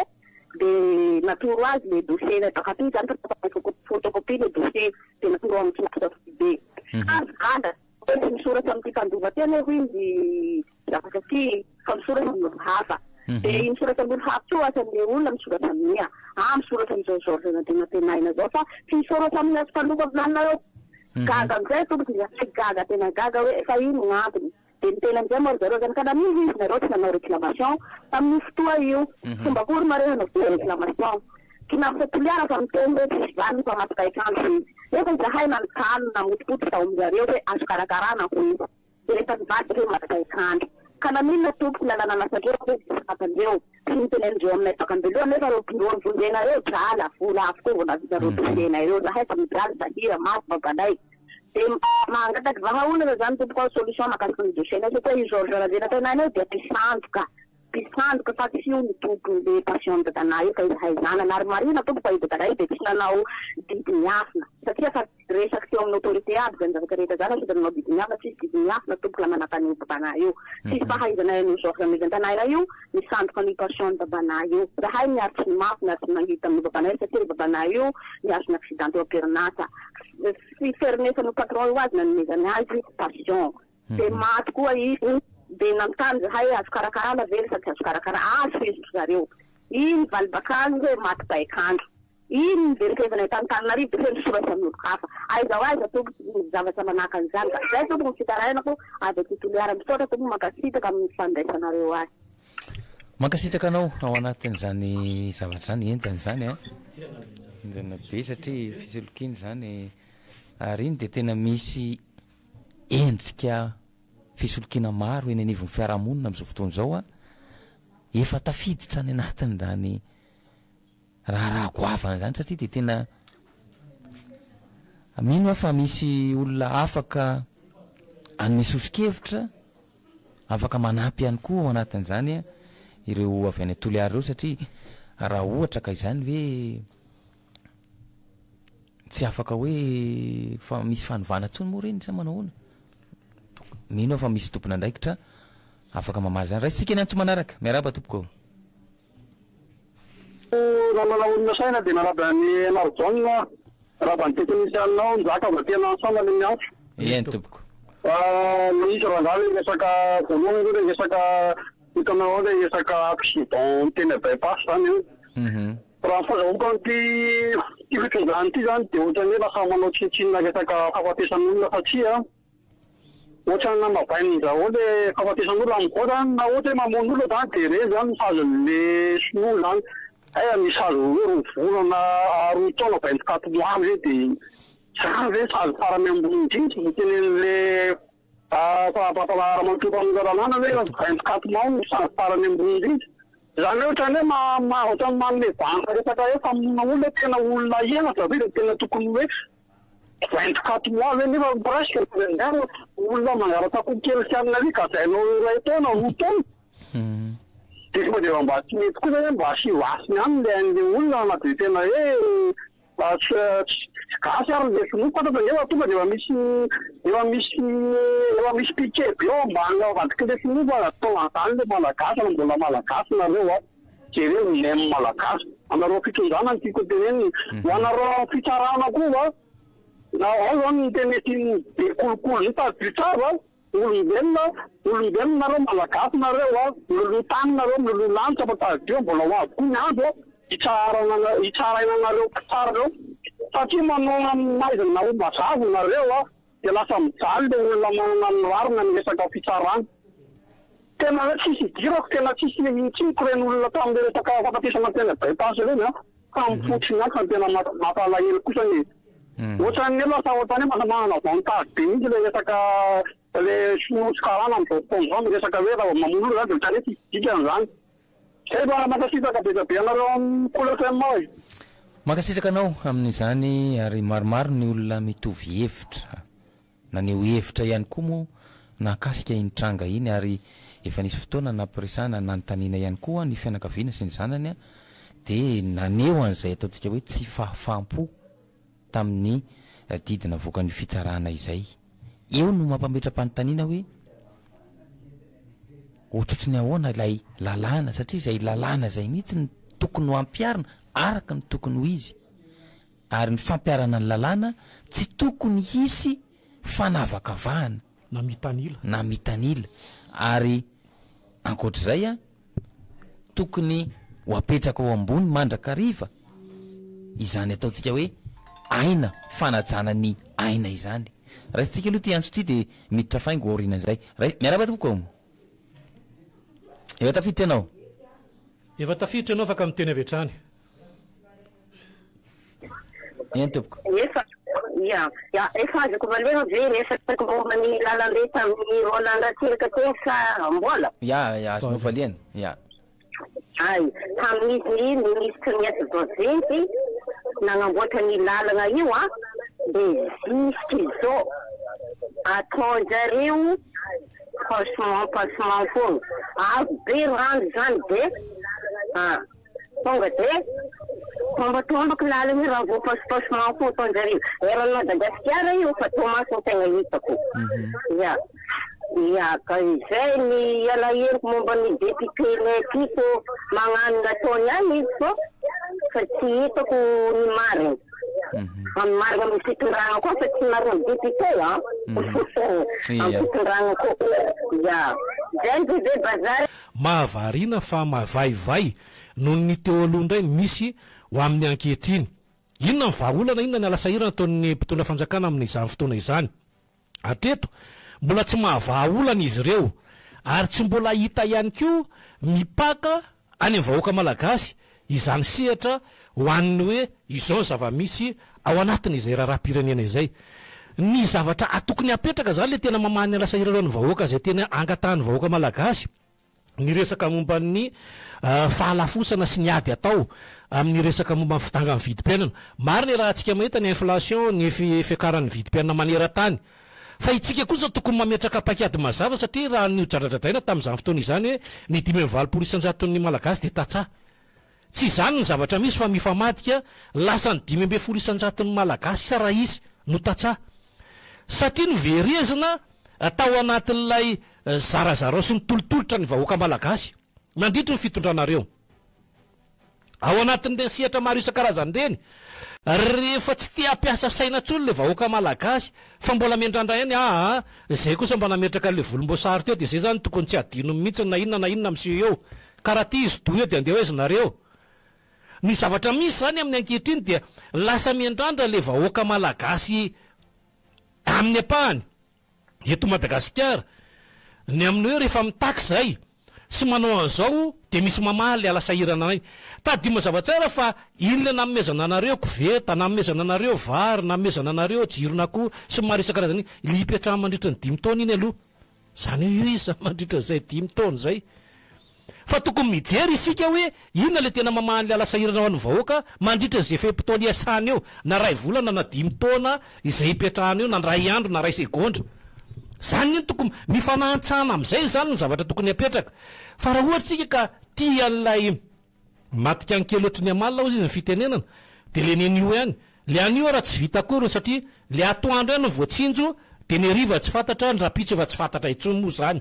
dia natoro azy le dossier nay baka aty zany fa natao photocopie le dossier dia natoro ao amin'ny faritra foibe. Kanjo ganda. Hoe tsy misoratra amin'ity mpandova ity anie hoy izy zavatra ity fa misoratra amin'olo hafa. Dia iny misoratra amin'olo hafa io asa ny olona misoratra amin'ia? Ah misoratra amin'izao Georges Randrianantenaina izao fa tsy misoratra amin'ny azy mpandova volaninareo. Gaga amin'izay tompoko izahay gaga tena gaga hoe fa ino gn'antony. Dia niteny amin'izay moa ry zareo zany ka naninona hoy izy nareo tsy nanao réclamation tamin'io fotoa io. Fomba akory nareo hanaovana réclamation. Kinanjo Toliara fa miteny hoe tsisy valiny fa maty paik'andro hoy izy. Nefa izahay nanontany namotopototra tao aminjareo hoe azo karakarana hoy izy. Dia rehefa nivadika hoe maty paik'andro. Ka naninona tompoko lalana nasandreo ve tsy fantandreo. Tsy notenenindreo aminay baka ambeloha nefa reo bureau nivonjena reo drala vola avokoa vao nahavita reo dossier nay reo. Zahay fa mijaly sahira maty babanay. Dia mangataky vahaolana zany tompoko aho solution mahakasika ny dossier nay satria io Georges Randrianantenaina io dia mpisandoka. Mpisandoka fa tsy io no tompony le passion dadanay io fa izahay zanany ary marihina tompoko fa io dadanay io dia tsy nanao didy miafina satria fa resaky teo amin'ny autorité aby zany zavatra rehetra zany sao dia nanao didy miafina tsisy didy miafina tompoko la manatany io babanay io tsisy fahaizanay an'io Georges Andriantanahira io nisandoka an'io passion babanay io zahay niaritry ny mafy niaritry ny mangidy tamin'io babanay satria io babanay io niazona accident teo am-perinasa fiferenesan'io patron io azy nanomezany azy passion Dia maty koa izy, dia nanontany izahay hoe azo karakarana ve sa tsy azo karakarana, azo hoy ry zareo. Iny valibakany hoe maty paik'andro. Iny niverimpevanay tany Antananarivo dia feno soratra amin'olon-kafa. Aiza ho aiza tompoko ny zavatra manahaka an'izany ka. Izay tompoko ny fitarainako avy aty Toliara. Misaotra tompoko mankasitraka amin'ny fandraisanareo ahy. Mankasitraka anao ao anatin'izany zavatra izany, henjana izany an! Henjana be satria fisolokiana izany ary iny dia tena misy endrika fisolokiana maro eny anivon'ny fiarahamonina amin'izao fotoana izao, efa tafiditra any anatin'izany raharaha goavana izany satria dia tena mino aho fa misy olona afaka hanome soso-kevitra, afaka manampy ihany koa ao anatin'izany ireo avy any Toliara ireo satria raha ohatra ka izany hoe Tsy afaka hoe fa misy fanovana intsony moa ireny sa manao ahoana? Mino aho fa misy tompon'andraikitra afaka mamaly izany. Raisintsika ny antso manaraka. Miarahaba tompoko ô. Ramalala olona saina dia miarahaba an'i Enaro Jaona, miarahaba ny teknisianinao Njaka avy aty Anansana le miantso. Eny tompoko. Misy rangahy le resaka voalohany aloha le resaka hitanao ao le resaka accident teny by pass zany an. Raha ny fazahoako an'ity ity fitondrana ity izany dia ohatran'ny hoe lasa manao tsinontsinona resaka fahafatesan'olona satria ohatran'ny namavain'ny zareo le fahafatesan'olona amin'izao izany na ohatra hoe mamono olona izany dia ireny izany ny sazin'le sinoa izany hay misy sazy hoe roa volana roa taona 24 mois ve dia izany ve sazy farany ambony indrindra no tenenin'le Ramatoa mpamoaka lalàna ve 24 mois no sazy farany ambony indrindra? Izany hoe ohatran'ny hoe ma ma ohatran'ny manome vahana resaka hoe famonoana olona hoe tena olona henatra ve dia tena tokony hoe 24 mois ve nefa presque indraindray olona mangalatra akoho kely sy anona ery gadrainao iray taona roa taona dia sao dia mba tsy mety koa zany hoe mba asio hasiny ihany le an'le olona na dia tena hoe Mba tsy tsy gasy ary le sinoa fantatra ange fa tonga de efa misy efa misy efa misy piquet be ao ambany ao ambadiky le sinoa fa atao an'zany le malagasy raha mbola malagasy nareo a! Jereo ny nem malagasy anareo fitondrana no tiako tenenina ho anareo fitsarana koa na ao zany ny tenesin'ny be kolikoly zay tadidio tsara Olombelona, olombelona nareo malagasy nareo a, miloloha tany nareo, miloloha lanitra fa tadidio mbola ho avy koa ny andro a, hitsaharana hitsaraina anareo mpitsara reo, satria manao amin'ny maizina ho mazava nareo a, dia lasa mijaly le olona manana ny rariny amin'ny resaka fitsarana. Tena hoe tsisy idirako, tena tsisy intsoniko ireny olona tamin'le resaka fahafatesana teny by pass ireny a, fa ny fotsiny ihany fa ny tena mampalahelo kosany e. Ohatran'ny hoe lasa ohatran'ny hoe manana avantage be mihitsy ilay resaka ilay sinoa sy karana amin'izao fotoana izao amin'ny resaka hoe raha vao mamono olona izany dia ohatran'ny hoe tsisy dikany izany. Izay fa mankasitraka be dia be anareo amin'ny Cool FM ao e. Mankasitraka anao amin'izany ary maromaro ny olona mitovy hevitra. Naneho hevitra ihany koa moa nahakasika iny tranga iny ary efa nisy fotoana nampiresahana nanontaniana ihany koa ny fianakaviana sy ny zanany dia naneho an'izay ataontsika hoe tsy fahafaham-po tamin'ny didy navoakan'io fitsarana izay. Eo no mampametra-panontaniana hoe ohatrotry ny ahoana ilay lalàna satria izay lalàna izay mihitsy no tokony ho ampiharina araka ny tokony ho izy. Ary ny fampiharana ny lalàna tsy tokony hisy fanavakavahana. Na mitanila. Na mitanila. Ary ankoatr'izay an, tokony ho apetraka ao ambony mandrakariva izany ataontsika hoe aina, fanajana ny aina izany. Raisintsika aloha ity antso ity dia miditra faingo aorianan'izay. Ray, miarahaba tompoko ô! Efa tafiditra ianao? Efa tafiditra ianao afaka miteny avy hatrany. Eny tompoko. Efa, ya, ya, efa azoko valiana ve resaka momba ny lalambe tamin'ny Roland Ratsiraka teo sa mbola? Ya, ya, azonao valiana, ya. Hay, tamin'izy minisitry ny asa vaventy nagnamboatra ny lalagna io an, de jusqu'izao ataon-jareo pansement pansement foagna, avy be rano zany de ah. Tonga de tombatombako lalana io raha vao pasopasoman fo ataonjareo. Eran'i Madagasikara io fa Toamasina tegna hitako. Ya. Ya ka izay ny alaheloko momba ny député-nay ty fô magnano ny ataony ihany izy fô fa tsy hitako ny marigny. Amin'ny marigny amin'ny fitondragna koa fa tsy marigny amin'ny député an. Amin'ny fitondragna koa. Ya. Zay ny bebe bazary. Mahavariana fa mavaivay noho ny teo aloha indray ny misy ho amin'ny ankehitriny. Inona ny vahaolana, inona ny alasahirana ataon'ny mpitondra fanjakana amin'izany fotoana izany? Hatreto, mbola tsy mahavaha olana izy ireo ary tsy mbola hita ihany koa mipaka any amin'ny vahoaka malagasy izany sehatra ho an'ny hoe izao ny zava-misy ao anatin'izay raharaham-pirenena izay. Ny zavatra tokony hapetraka izany ilay tena mamaha ny alasahirana ny vahoaka izay tena angatahan'ny vahoaka malagasy, ny resaka momba ny fahalafosana sy ny ady atao amin'ny resaka momba ny fidangan'ny vidim-piainana. Marina iarahantsika mahita ny inflation, ny fiakaran'ny vidim-piainana maneran-tany. Fa itsika kosa tokony mametraka paikady mazava satria raha nodradradradraina tamin'izany fotoana izany hoe ny 85 isan-jaton'ny Malagasy dia tantsaha. Tsy izany ny zavatra misy fa mifamadika, lasa ny 15 isan-jaton'ny Malagasy sa raha hisy no tantsaha. Satria noverezina tao anatin'ilay zarazarao sy nitolotolotra ny vahoaka Malagasy nandritry ny fitondranareo. Ao anatin'ireny sehatra maro isan-karazany ireny, rehefa tsy te hampiasa saina intsony ilay vahoaka malagasy fa mbola miandrandra ihany, aa, izay kosa mba nametraka an'ilay volomboasary teo dia izay izany tokony tsy hadino mihitsy na inona na inona miseho eo. Ka raha tia izy doha eo dia andeha ho aiza nareo? Ny zavatra misy izany amin'ny ankehitriny dia lasa miandrandra ilay vahoaka malagasy amin'ny ampahany. eto Madagasikara, ny amin'ny hoe rehefa mitaky izahay sy manao an'izao dia misy mamaly ala sahirana anay. Tadidio mazava tsara fa iny ilay nanomezana anareo koveta, nanomezana anareo vary, nanomezana anareo jiron'akoho sy ny maro isan-karazany iny, ilay hipetrahany mandritra ny dimy taona iny aloha. Izany hoe io izy mandritra izay dimy taona izay. Fa tokony mijery isika hoe inona ilay tena mamaha ny alasahirana ho an'ny vahoaka mandritra izay fe-potoana iasany eo, na iray volana na dimy taona izay ipetrahana eo, na iray andro na iray segondra. Izany no tokony, mifanahantsahana amin'izay izany ny zavatra tokony hapetraka. Fa raha ohatra isika ka tia an'ilay matikany kely ohatry ny amalona hozy izy ny fitenenana, dia ilay nenio ihany. Ilay anio raha tsy vita akory satria ilay atoandro ihany no voatsinjo dia ny hariva tsy fantatra, ny rahampitso efa tsy fantatra intsony moa izany.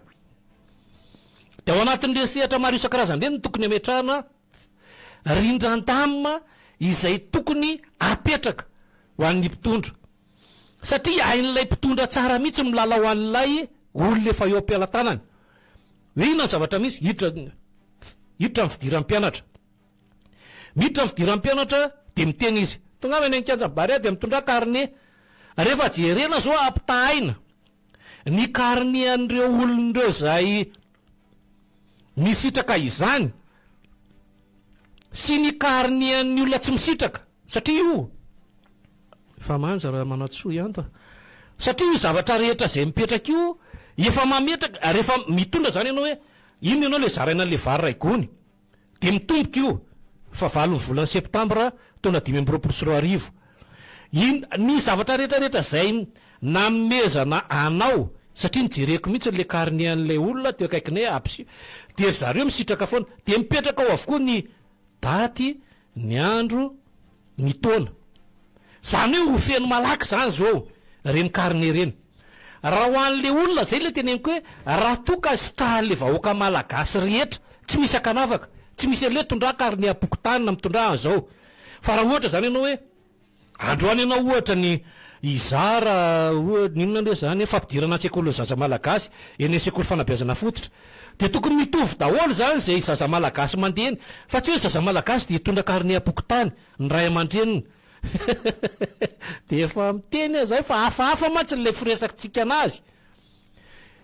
Dia ao anatin'ireny sehatra maro isan-karazany ireny no tokony hametrahana rindran-damina izay tokony hapetraka ho an'ny mpitondra. Satria hain'ilay mpitondra tsara mihitsy ny milalao an'ilay olona efa eo am-pelatanany. Hoe inona ny zavatra misy? Hiditra, hiditra ny fidiran'ny mpianatra. Miditra ny fidiran'ny mpianatra dia miteny izy, Tongava eny an-kianjan'i Barea dia mitondrà karne. Rehefa jerena izao ampitahaina ny karne an'ireo olona ireo izay misitraka izany sy ny karne an'ny olona tsy misitraka satria io efa manja raha manatsoa ihany fa satria io zavatra rehetra izay mipetraka io efa mametraka rehefa mitondra izany ianao hoe inona ianao ilay zaraina an'ilay vary iray gony Dia mitomboka io fa valon'ny volana septambra taona 2025. In, ny zavatra rehetra rehetra izay nanomezana anao, satria nojereko mihitsy ilay carnet an'ilay olona teo akaikinay aby, dia ry zareo misitraka foana. Dia mipetraka ao avokoa ny daty, ny andro, ny taona. Zany hoe ho feno malaky zany zao reny carnet reny. Raha ho an'le olona zay le teneniko hoe raha toa ka sitrahan'le vahoaka malagasy rehetra tsy misy ankanavaka, tsy misy an'le tondrà carnet am-pokontany na mitondrà an'zao. Fa raha ohatra zany ianao hoe androany ianao ohatra ny. hizara ohatra inona aloha izany fampidirana an-tsekoly ny zaza malagasy eny amin'ny sekoly fanabeazana fototra. Dia tokony mitovy daholo izany izay zaza malagasy mandeha eny fa tsy hoe zaza malagasy dia hitondra karne am-pokontany ny ray aman-dreniny. Dia efa miteny aho izay fa hafahafa mantsy ilay firesakitsika anazy.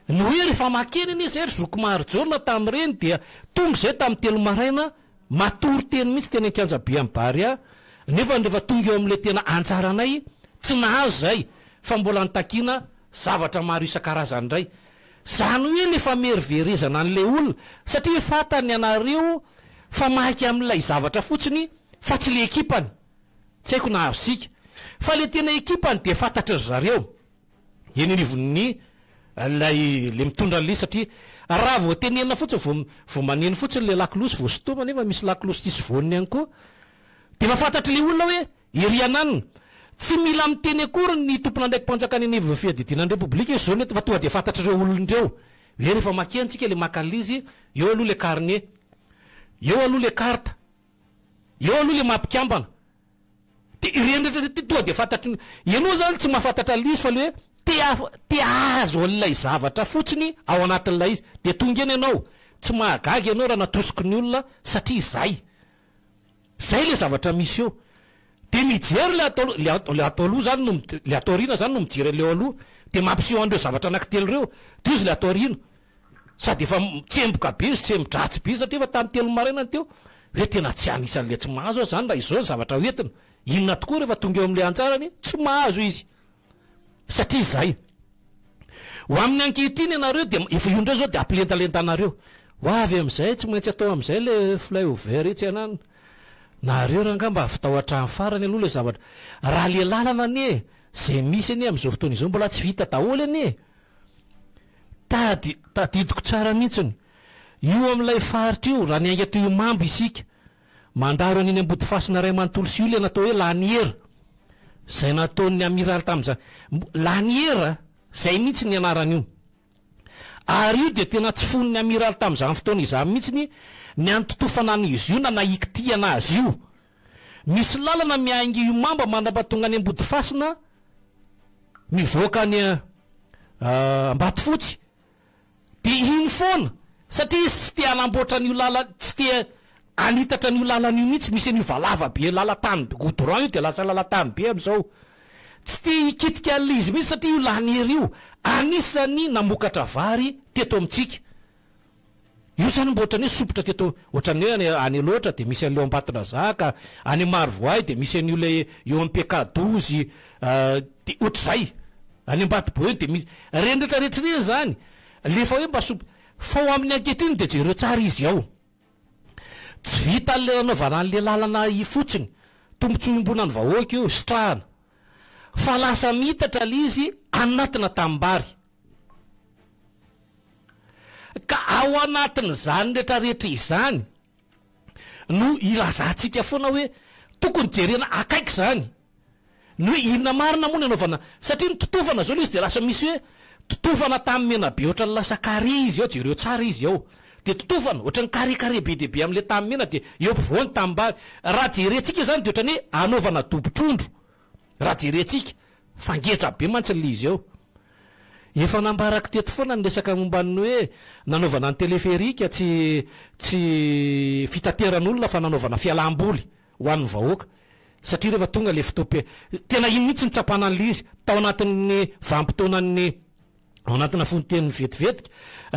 Ny hoe rehefa makeny anie izay ry zoky Marijaona tamin'ireny dia tonga izay tamin'ny telo maraina, matory teny mihitsy teny an-kianjabe amin'ny Barea, nefa rehefa tonga eo amin'ilay tena anjaranay, tsy nahazo izay fa mbola nitakiana zavatra maro isan-karazany indray. Izany hoe ilay fameriverezana an'ilay olona, satria fantany ianareo fa maika amin'ilay zavatra fotsiny fa tsy ilay ekipany. Tsy haiko na azontsika. Fa ilay tena ekipany dia fantatry ry zareo. Eny anivon'ny ilay ilay mitondra an'ilay izy satria raha vao tenenina fotsiny vao vao maneno fotsiny ilay lakolosy vao sintomina nefa misy lakolosy tsisy voany ihany koa dia efa fantatr'ilay olona hoe ery ananona. Tsy mila miteny akory ny tompon'andraiki-panjakana eny anivon'ny fiadidiana ny Repoblika hoe izao no eto fa tonga dia fantatr'ireo olona ireo hoe rehefa makeny tsika ilay maka an'ilay izy eo aloha ilay carnet, eo aloha ilay carte, eo aloha ilay maha mpikambana. Dia ireny rehetra ireny tonga dia fantatry ny, ianao izany tsy mahafantatra an'ilay izy fa ilay hoe te te hahazo an'ilay zavatra fotsiny ao anatin'ilay izy. Dia tonga eny ianao, tsy mahagaga ianao raha natosiky ny olona satria izay. Izay ilay zavatra misy eo. Dia mijery ilay ato aloha, ilay ilay ato aloha izany no, ilay ato aoriana izany no mijery an'ilay eo aloha, dia mampiseho an'ireo zavatra anankitelo ireo. Dia hozy ilay ato aoriana. Sady efa tsemboka be izy, tsembo-dratsy be satria efa tamin'ny telo maraina ny teo. Hoe tena tsy anisan'ilay tsy mahazo aho izany raha izao ny zavatra hoentina. Inona tokoa rehefa tonga eo amin'ilay anjarany, tsy mahazo izy. Satria izay. Ho amin'ny ankehitriny ianareo dia efa io indray izao dia ampilentalentanareo. Ho avy amin'izay, tsy maintsy atao amin'izay ilay flyover etsy ananona. Nareo rangahy mba vitao hatramin'ny farany aloha ilay zavatra. Raha ilay lalana anie, izay misy anie amin'izao fotoana izao mbola tsy vita daholo anie. Tady, tadidiko tsara mihitsiny. Io amin'ilay faritra io, raha niainga teo Imamba isika, mandalo an'iny Ambodifasina iray manontolo sy io ilay natao hoe Laniera, izay nataon'ny amiraly tamin'izany. Laniera, izay mihitsy ny anaran'io. Ary io dia tena tsy fon'ny amiraly tamin'izany fotoana izany mihitsy ny hanototofana an'izy io na nahikitihana azy io. Misy lalana miainga Imamba mandrapatonga any Ambodifasina, mivoaka any Ambatofotsy dia iny foana satria izy tsy te hanamboatra an'io lala tsy te hanitatra an'io lalana io mihitsy, misy an'io valava be lalan-tany goudron io dia lasa lalan-tany be amin'izao, tsy te hikitika an'ilay izy mihitsy satria io laniera io anisan'ny namokatra vary teto amintsika. Io zany mba ohatran'ny hoe sompitra teto, ohatran'ny hoe any any Alaotra dia misy an'ilay ao Ambatondrazaka, any Marovoay dia misy an'io ilay eo amin'ny PK 12, dia ohatr'izay. Any Ambatoboeny dia misy, ireny rehetra rehetra ireny zany, le efa hoe mba somp-, fa ho amin'ny ankehitriny dia jereo tsara izy ao. Tsy vitan'ilay nanaovana an'ilay lalana fotsiny, tombontsoa iombonan'ny vahoaka io, sitrahana, fa lasa miitatra ilay izy anatina tanimbary. Ka ao anatin'izany rehetrarehetra izany no ilazantsika foana hoe tokony jerena akaiky izany ny hoe inona marina moa ny anaovana, satria ny totofana izao ilay izy dia lasa misy hoe totofana tany menabe ohatran'ny lasa carré izy ao, jereo tsara izy ao, dia totofana ohatran'ny carré carré be dia be amin'ilay tany mena dia eo ampovoany tanimbary, raha jerentsika izany dia ohatran'ny hoe anaovana dobo-trondro raha jerentsika. Fa ngeja be mantsy ilay izy eo. Efa nambarako teto foana ny resaka momba ny hoe nanaovana ny téléphérique tsy tsy fitateran'olona fa nanaovana fialam-boly ho an'ny vahoaka. Satria rehefa tonga ilay fotoam-pe tena iny mihitsy nitsapana an'ilay izy tao anatin'ny vanim-potoanan'ny ao anatina fononteny vetivetika,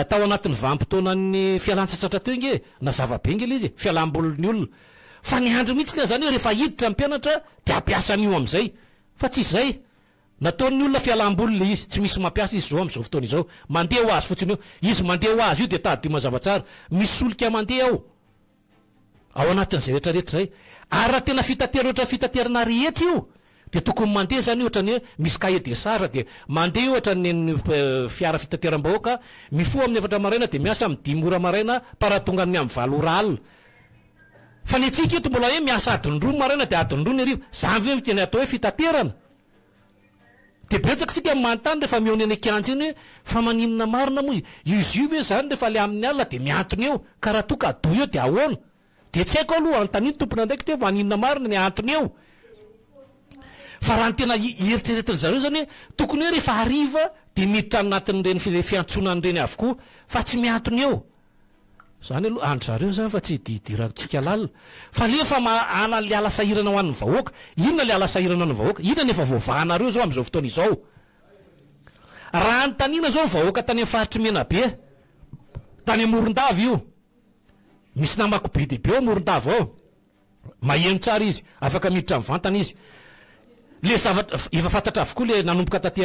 tao anatin'ny vanim-potoanan'ny fialan-tsasatra teo ange, nazava be ange ilay izy e, fialam-bolin'ny olona. Fa niandry mihitsy ilay zany hoe rehefa hiditra ny mpianatra dia hampiasa an'io amin'izay. Fa tsy izay. Nataon'ny olona fialam-boly ilay izy, tsy misy mampiasa izy izao amin'izao fotoana izao. Mandeha ho azy fotsiny eo. Izy mandeha ho azy io dia tadidio mazava tsara. Misy solika mandeha ao. Ao anatin'izay rehetra rehetra izay. Ary raha tena fitaterana ohatran'ny fitaterana rehetra io, dia tokony mandeha izany io ohatran'ny hoe misy cahier de charge dia mandeha io ohatran'ny nen'ny fiara fitateram-bahoaka, mifoha amin'ny efatra maraina dia miasa amin'ny dimy ora maraina paratongan'ny amin'ny valo ora alina. Fa ny antsika eto mbola hoe miasa adiny roa ny maraina dia adiny roa ny hariva. Izany ve no tena atao hoe fitaterana? Dia betsaka isika no manontany rehefa mihaona eny an-kianja eny hoe fa maninona marina moa izy io ve izany rehefa ilay amin'ny alina dia mihantona eo ka raha toa ka adoa eo dia ahoana? Dia tsy haiko aloha, anontanian'ny tompon'andraikitra hoe maninona marina ny hahantona eo? Fa raha ny tena eritreretin-dry zareo izany hoe tokony hoe rehefa hariva dia miditra anatin'ireny fiantsonana ireny avokoa fa tsy mihantona eo. Izany aloha an-dry zareo izany fa tsy idirantsika lalina. Fa aleo fa mahana an'ilay ala sahirana ho an'ny vahoaka. Inona ilay ala sahirana ho an'ny vahoaka? Inona no efa voavahanareo izao amin'izao fotoana izao? Raha anontaniana izao ny vahoaka tany amin'ny faritr'i Menabe, tany Morondava io, misy namako be dia be ao Morondava ao, Maheno tsara izy, afaka miditra mivantana izy. Le zavatra efa fantatra avokoa le nanomboka taty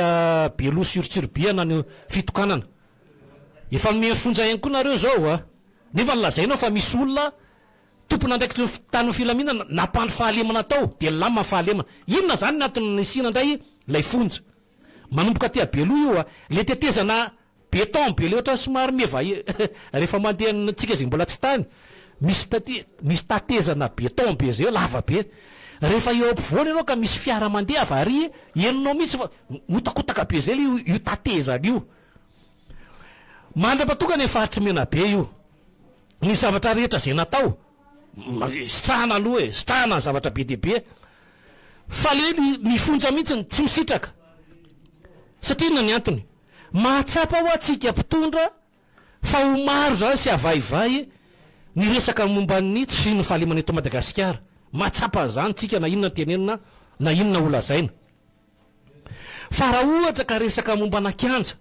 Beloha sur Tsiribihana ny fitokanana. Efa nomeny fonja ihany koa nareo zao a! Nefa lazainao fa misy olona tompon'andraikitry ny mpitandro ny filaminana nampandry fahalemana tao dia nilamina ny fahalemana. Inona zany ny antony nisiana indray ilay fonja? Manomboka aty Beloha io a! Le tetezana Béton be le ohatran'ny somary meva rehefa mandeha ny tsika izay mbola tsy tany misy taty misy tatezana béton be zay eo lava be rehefa eo ampovoany ianao ka misy fiara mandeha avy ary henonao mihitsy fa mihotakotaka be zay le io tatezana io mandrapatonga any faritry Menabe io ny zavatra rehetra zay natao sitrahana aloha e sitrahana ny zavatra be dia be fa le ny fonja mihitsy tsy misitraka satria inona ny antony Mahatsapa hoa tsika mpitondra fa ho maro zany sy havaivay ny resaka momba ny tsy fisian'ny fahalemana eto Madagasikara. Mahatsapa an'izany tsika na inona tenenina na inona ho lazaina. Fa raha ohatra ka resaka mombana kianja,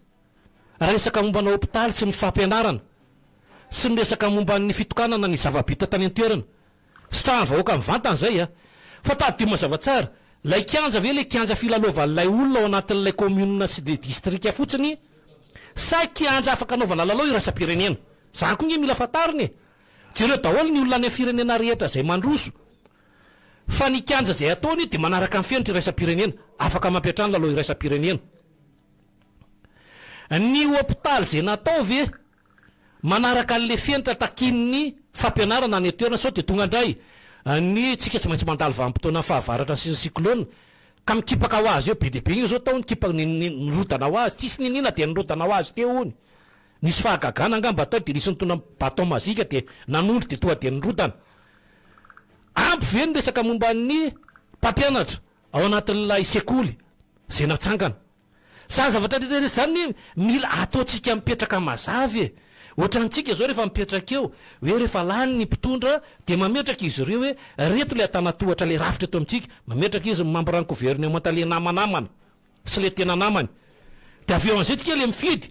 resaka mombana hopitaly sy ny fampianarana, sy ny resaka momba ny fitokanana ny zava-bita tany an-toerana, Sitrahan'ny vahoaka mivantana izay a! Fa tadidio mazava tsara, ilay kianja ve ilay kianja filalaovan'ilay olona ao anatin'ilay commune sy le distrika fotsiny sa kianja afaka anaovana lalao iraisam-pirenena? Izany koa nge mila fantarina e! Jereo daholo ny olona any amin'ny firenena rehetra izay mandroso fa ny kianja izay ataony dia manaraka ny fenitra iraisam-pirenena, afaka mampiantrano lalao iraisam-pirenena. Ny hopitaly izay natao ve Manaraka an'le fenitra takian'ny fampianarana any an-toerana sao dia tonga indray ny tsika tsy maintsy mandalo vanim-potoanan'ny fahavaratra sy ny cyclone ka mikipaka ho azy eo be dia be iny zao tao nikipaka nirodana ho azy tsisy niniana dia nirodana ho azy teo ony nisy fahagagana angamba tao dia nisy nitondra bâton mazika dia nanondro dia tonga dia nirodana ampy ve ny resaka momba ny mpampianatra ao anatin'ilay sekoly izay natsangana Zany zavatra rehetra rehetra zany anie mila ataontsika mipetraka mazava e! Ohatrantsika zao rehefa mipetraka eo hoe rehefa lany ny mpitondra dia mametraka izy ireo hoe reto le antanatohatra le rafitra eto amintsika, mametraka izy ny membre ny gouvernemanta le namanamana sy le tena namany dia avy eo amizay tsika le mifidy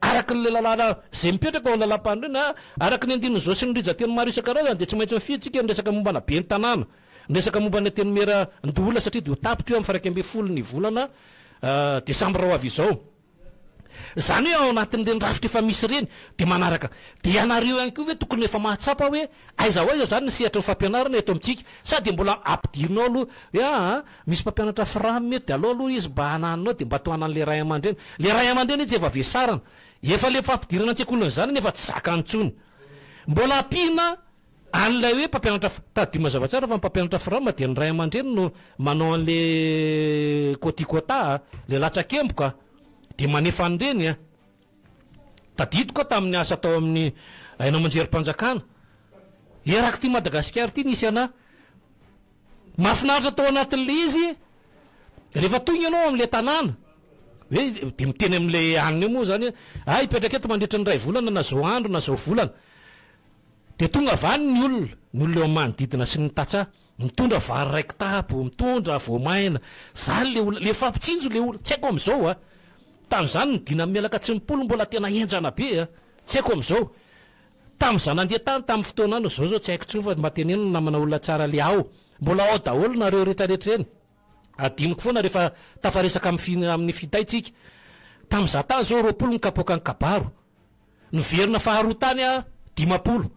araka ny le lalàna zay mipetraka ao lalam-panorenana araka ny andininy zao sy ny rijan-teny maro isan-karazany dia tsy maintsy mifidy tsika ny resaka mombana ben'ny tanàna ny resaka momba ny antenimiera ndoholona satria dia ho tapitra io amin'ny faha 11 ny volana Desambra ho avy izao. Izany hoe ao anatin'ireny rafitra efa misy ireny dia manaraka. Dia ianareo ihany koa ve tokony efa mahatsapa hoe aiza ho aiza izany ny sehatry ny fampianarana eto amintsika? Sa dia mbola ampidirinao aloha hoe aa misy mpampianatra fram eto dia aleo aloha izy mba hananina ao dia mba tohanan'ilay ray aman-dreny. Ilay ray aman-dreny etsy efa vesarana. Efa ilay fampidirana an-tsekoly ny zanany efa tsy zakany intsony. Mbola ampiana An'ilay hoe mpampianatra tadidio mazava tsara fa ny mpampianatra fram dia ny ray aman-dreny no manao an'le quoti quota a, le latsakemboka dia manefa an'ireny a. Tadidiko aho tamin'ny asa tao amin'ny haino aman-jerim-panjakana, erak'ity Madagasikara ity nisy anà. Mahafinaritra tao anatin'ilay izy, rehefa tonga ianao amin'ilay tanàna, hoe dia miteny amin'ilay anona eo moa izany hoe, ah hipetraka eto mandritra ny iray volana na zao andro na zao volana. Dia tonga avy any ny olona, ny olona eo amin'ny manodidina sy ny tantsaha, mitondra vary iray kitapo, mitondra voamaina, zany le olona, le mifampitsinjo le olona, tsy haiko amin'izao a! Tamin'izany ny dina mielaka tsy mipolo mbola tena henjana be a! Tsy haiko amin'izao. Tamin'izaho nandeha tany tamin'ny fotoana andro, izao izao tsy haiko intsony fa mba teneno ny namana olona tsara le ao, mbola ao daholo nareo retraretra ireny. Adinoko foana rehefa tafaresaka amin'ny amin'ny finday tsika. Tamin'izaho tany izao 20 ny kapoakan'ny kabaro. Niverina faharoa tany aho 50.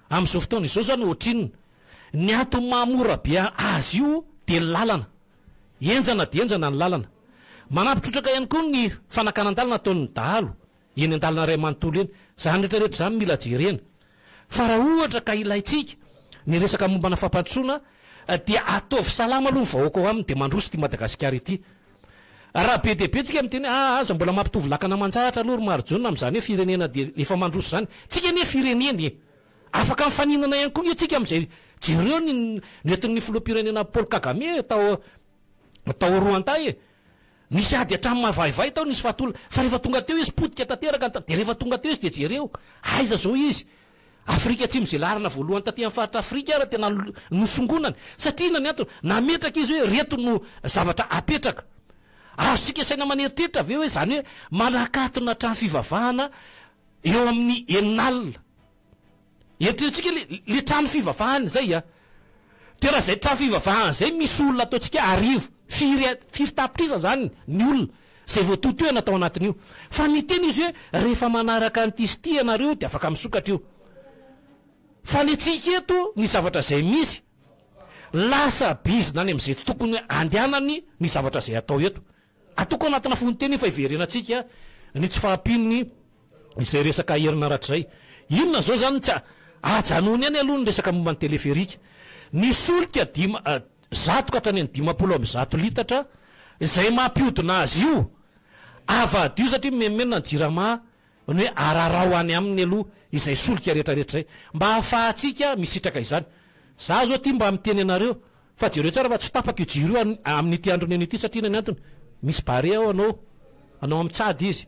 Amin'izao fotoana izao izany ohatrinona? Ny antony maha mora be azy io dia ny lalana. Henjana dia henjana ny lalana. Manampy trotraka ihany koa ny fanakanan-dalana ataon'ny dahalo eny an-dalana iray manontolo eny. Izany rehetra rehetra izany mila jerena. Fa raha ohatra ka ilaintsika ny resaka mombana fampandrosoana dia ataovy salama aloha ny vahoaka ao aminy dia mandroso ity Madagasikara ity. Raha be dia be tsika miteny hoe aa aza mbola mampitovy lakana aman-tsahatra aloha ry Marijaona amin'izany hoe firenena dia efa mandroso izany. Tsika anie firenena e! Afaka mifaninana ihany koa nge tsika amin'izay jereo ny nentin'ny filoham-pirenena Paul Kagame tao. Tao Rwanda e! Nisy ady hatramin'ny mavaivay tao, nisy faty olona. Fa rehefa tonga teo izy, potika tanteraka ny tany. Dia rehefa tonga teo izy dia jereo, aiza izao izy? Afrika Atsimo izay laharana voalohany taty amin'ny faritra Afrika ary tena nosongonany. Satria inona ny antony? Nametraka izy hoe ireto no zavatra apetraka. Azontsika saina maneritreritra ve hoe izany hoe manakatona trano fivavahana eo amin'ny enin'alina? Eritreretintsika le le trano fivavahana izay a! Dia raha izay trano fivavahana izay misy olona ataontsika arivo, firy firy tapitrisa izany ny olona izay voatohitohina tao anatin'io. Fa niteny izy hoe rehefa manaraka an'ity sy ity ianareo dia afaka misokatra io. Fa ny antsika eto ny zavatra izay misy, lasa bizina any amin'izay tsy tokony andehanany ny zavatra izay atao eto. Ataoko anatina fononteny io fa hiverenantsika ny tsy fahampian'ny izay resaka herinaratra izay. Inona izao izany tsy ajanony ihany aloha ny resaka momba ny teleferika. Ny solika dima, zato ka hatrany amin'ny 150 litatra izay mampihodina azy io, avadiho satria mimenomenona ny jirama ny hoe araraho any aminy aloha izay solika rehetra rehetra izay mba ahafahantsika misitraka izany. Za zao ty mba miteny anareo fa jereo tsara fa tsy tapaka io jiro io amin'ity andro neny ity satria inona ny antony? Misy barea ao anao anao amin'ny tsady izy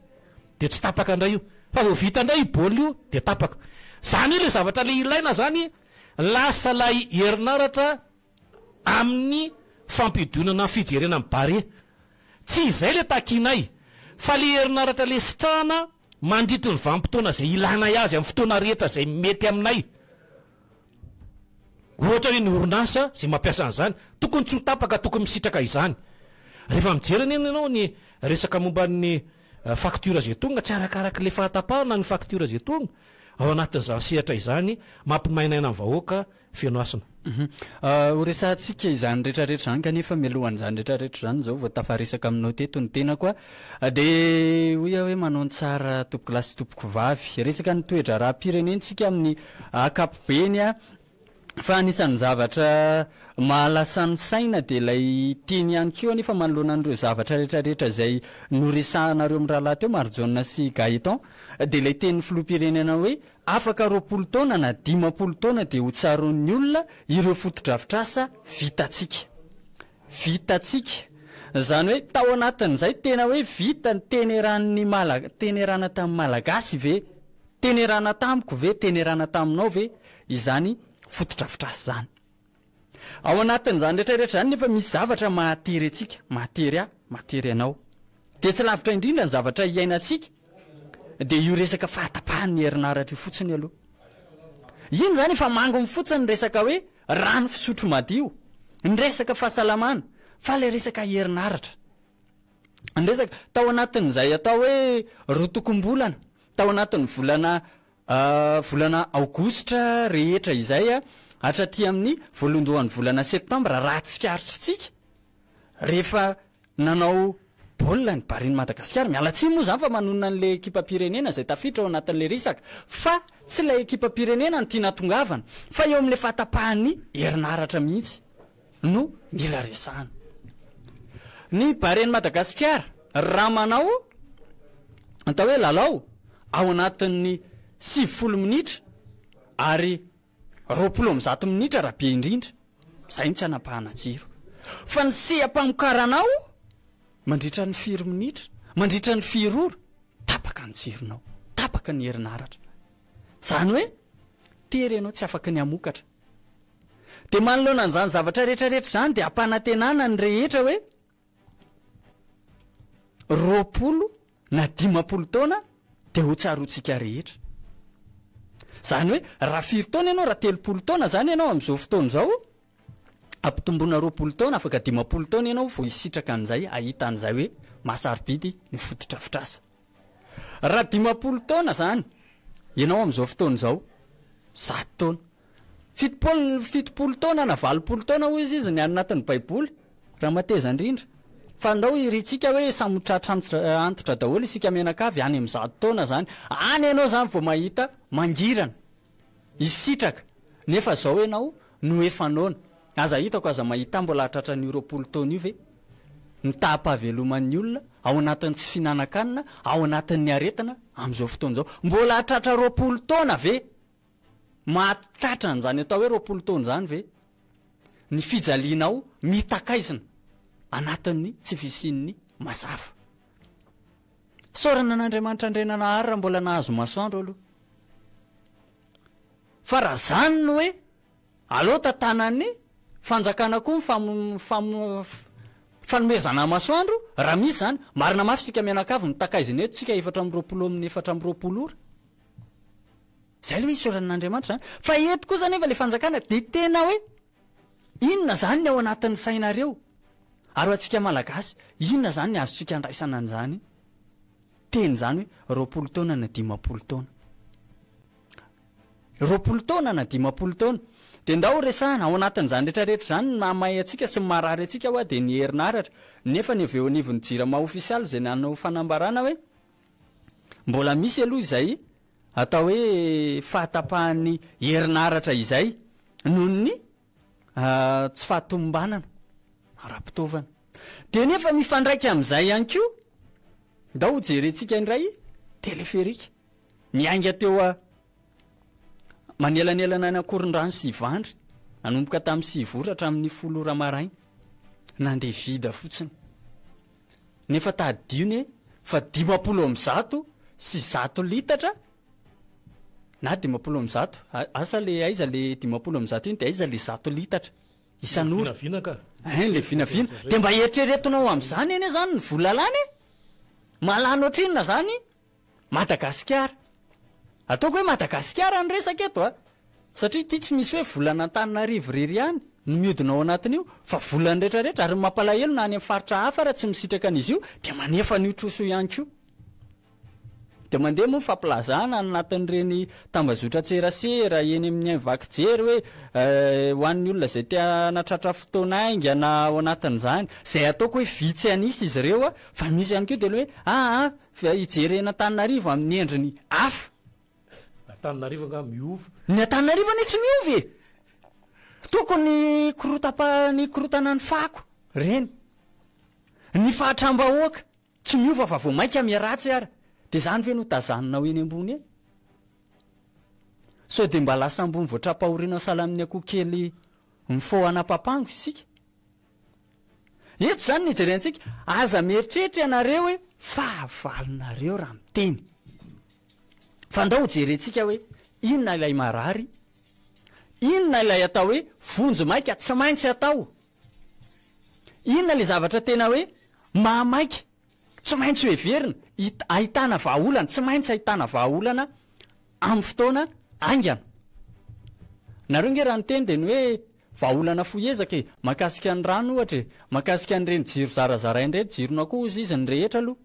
dia tsy tapaka indray io fa vao vita indray io baolina io dia tapaka. Zany hoe le zavatra le ilaina zany lasa lay herinaratra amin'ny fampidonana ny fijerena ny Barea. Tsy izay le takianay fa le herinaratra le sitrahana mandritry ny vanim-potoana izay ilanay azy amin'ny fotoana rehetra izay mety aminay. Ohatra hoe ny orinasa izay mampiasa an'izany tokony tsy ho tapaka, tokony misitraka izany. Rehefa mijery anie ianao ny resaka momba ny facture izay tonga, tsy arakarak'ilay fahatapahana ny facture izay tonga ao anatin'izany sehatra izany mampimainaina ny vahoaka Feno hasina. Ho resahantsika izany rehetrarehetra izany kanefa mialohan'izany rehetrarehetra izany izao vao tafaresaka aminao teto ny tenako a, dia hoy aho hoe manao ny tsara tompokolahy sy tompokovavy. Resaka ny toe-draharaham-pirenentsika amin'ny ankapobeny a, fa anisan'ny zavatra mahalasa ny saina dia ilay teny ihany koa anefa manoloana an'ireo zavatra rehetrarehetra izay noresahanareo mirahalahy teo Marijaona sy Gaëtan dia ilay tenin'ny filoham-pirenena hoe Afaka 20 taona na 50 taona dia ho tsaroan'ny olona ireo fotodrafitrasa vitantsika. Vitantsika. Izany hoe tao anatin'izay tena hoe vita ny teneran'ny Mala, tenerana tamin'ny Malagasy ve, tenerana tamiko ve, tenerana taminao ve izany fotodrafitrasa izany. Ao anatin'izany rehetra rehetra izany nefa misy zavatra mahatery antsika, mahatery ahy, mahatery anao. Dia tsy lavitra indrindra ny zavatra iainantsika dia io resaka fahatapahan'ny herinaratra io fotsiny aloha. Iny izany efa manginy fotsiny ny resaka hoe rano fisotro madio, ny resaka fahasalamana, fa ilay resaka herinaratra. Ny resaka, tao anatin'izay atao hoe rotokom-bolana, tao anatin'ny volana Volana aogositra rehetra izay hatraty amin'ny voalohandohan'ny volana septambra raha tsikaritritsika rehefa nanao baolina ny Barean'i Madagasikara, miala tsiny moa izany fa manonona an'ilay ekipam-pirenena izay tafiditra ao anatin'ilay resaka fa tsy ilay ekipam-pirenena no tiana hatongavana fa eo amin'ilay fahatapahan'ny herinaratra mihitsy no mila resahana. Ny Barean'i Madagasikara raha manao atao hoe lalao ao anatin'ny 90 minitra ary 120 minitra raha be indrindra, izay no tsy hanapahana jiro. Fa ny seha-pamokaranao mandritra ny firy minitra, mandritra ny firy ora, tapaka ny jironao, tapaka ny herinaratra. Izany hoe tery ianao tsy afaky ny hamokatra. Dia manoloana an'izany zavatra rehetra rehetra izany dia ampanantenana ny rehetra hoe 20 na 50 taona dia ho tsaroantsika rehetra. Izany hoe raha firy taona ianao, raha 30 taona izany ianao amin'izao fotoana izao, ampitomboina 20 taona, afaka 50 taona ianao vao hisitraka an'izay, hahita an'izay hoe mahasarobidy ny fotodrafitrasa. Raha 50 taona izany ianao amin'izao fotoana izao, 100 taona. 70, 70 taona na 80 taona hoy izy izy ny any anatin'ny baiboly, raha mateza indrindra. Fa andao irintsika hoe samy ho tratra antitra daholo isika mianakavy any amin'ny 100 taona izany. Any ianao izany vao mahita mangirana, hisitraka, nefa izao ianao no efa noana. Aza hitako, aza mahita mbola hahatratra an'io 20 taona io ve? Ny taham-pahaveloman'ny olona ao anatin'ny tsy fihinanan-kanina, ao anatin'ny aretina amin'izao fotoana izao. Mbola hahatratra 20 taona ve? Mahatratra an'izany atao hoe 20 taona izany ve ny fijalianao mitakaizina? anatin'ny tsy fisian'ny mazava. Isaorana an'Andriamanitra Andriananahary raha mbola nahazo masoandro aloha. Fa raha zany no hoe aleo tantanan'ny fanjakana koa ny fanomezana masoandro, raha misy zany, marina mafy isika mianakavy mitakaizina eto tsika 24 amin'ny 24 ora. Zay aloha isaorana an'Andriamanitra zany. Fa eto kosa anefa le fanjakana dia tena hoe inona zany ny ao anatin'ny sainareo? Ary ho antsika Malagasy, inona zany ny azontsika andraisana an'izany teny izany hoe 20 taona na 50 taona? 20 taona na 50 taona. Dia ndao resahana, ao anatin'izany rehetra rehetra izany ny mahamay antsika sy ny maharary antsika hoa dia ny herinaratra. Nefa ny avy eo anivon'ny Jirama ofisialy izay nanao fanambarana hoe mbola misy aloha izay atao hoe fahatapahan'ny herinaratra izay noho ny tsy fahatomombanana ara-pitaovana. Dia nefa mifandraika amin'izay ihany koa, ndao hojerentsika indray teleferika niainga teo a manelanelana any Ankorondrano sy Ivandry, nanomboka tamin'ny 9 ora hatramin'ny 10 ora maraina, nandeha vide fotsiny. Nefa tadidio ne fa 150 litatra na 150, asa le aiza le 150 iny de aiza le 100 litatra isan'ora. Vinavina ka. Ein le vinavina. De mba eritreretinao am'zany anie zany ny vola lany e! Mahalany ohatrinona zany Madagasikara. Ataoko hoe Madagasikara no resaka eto a! Satria ity tsy misy hoe volan'Antananarivo irery ihany no mihodina ao anatin'io fa volan'ny rehetrarehetra ary ny mampalahelo na any amin'ny faritra hafa ara tsy misitraka an'izy io dia manefa an'io trosa io ihany koa. Dia mandeha moa ny fampilazana any anatin'ireny tambazotran-tserasera eny amin'ny haino vaky jery hoe ho an'ny olona izay te hanatratra fotoana haingana ao anatin'izany, izay ataoko hoe vitsy an'isa izy ireo fa misy ihany koa dia ny hoe aa Fa hijery an'Antananarivo amin'ny endriny hafa. Antananarivo angaha miova? Ny Antananarivo anie tsy miova e! Tokony korotam-pa ny korontana ny fako ireny. Ny fahatram-bahoaka tsy miova fa vao mainka miharatsy ara. Dia izany ve no tazaninao eny ambony eny? Sao dia mba lasa ambony vao tra-pahoriana sahala amin'ny akoho kely mifohana papango isika? Eto izany ny ijerentsika, aza mieritreritra ianareo hoe fahavalonareo raha miteny. Fa ndao hojerentsika hoe inona ilay marary, inona ilay atao hoe vonjy maika tsy maintsy atao, inona ilay zavatra tena hoe mahamaika tsy maintsy hoheverina, ahitana vahaolana, tsy maintsy ahitana vahaolana amin'ny fotoana haingana. Nareo nge raha niteny dia ny hoe Vahaolana fohy ezaka e! Mahakasika ny rano ohatra e! Mahakasika an'ireny jiro zarazaraina ireny, jiron'akoho hozy izy ny rehetra aloha.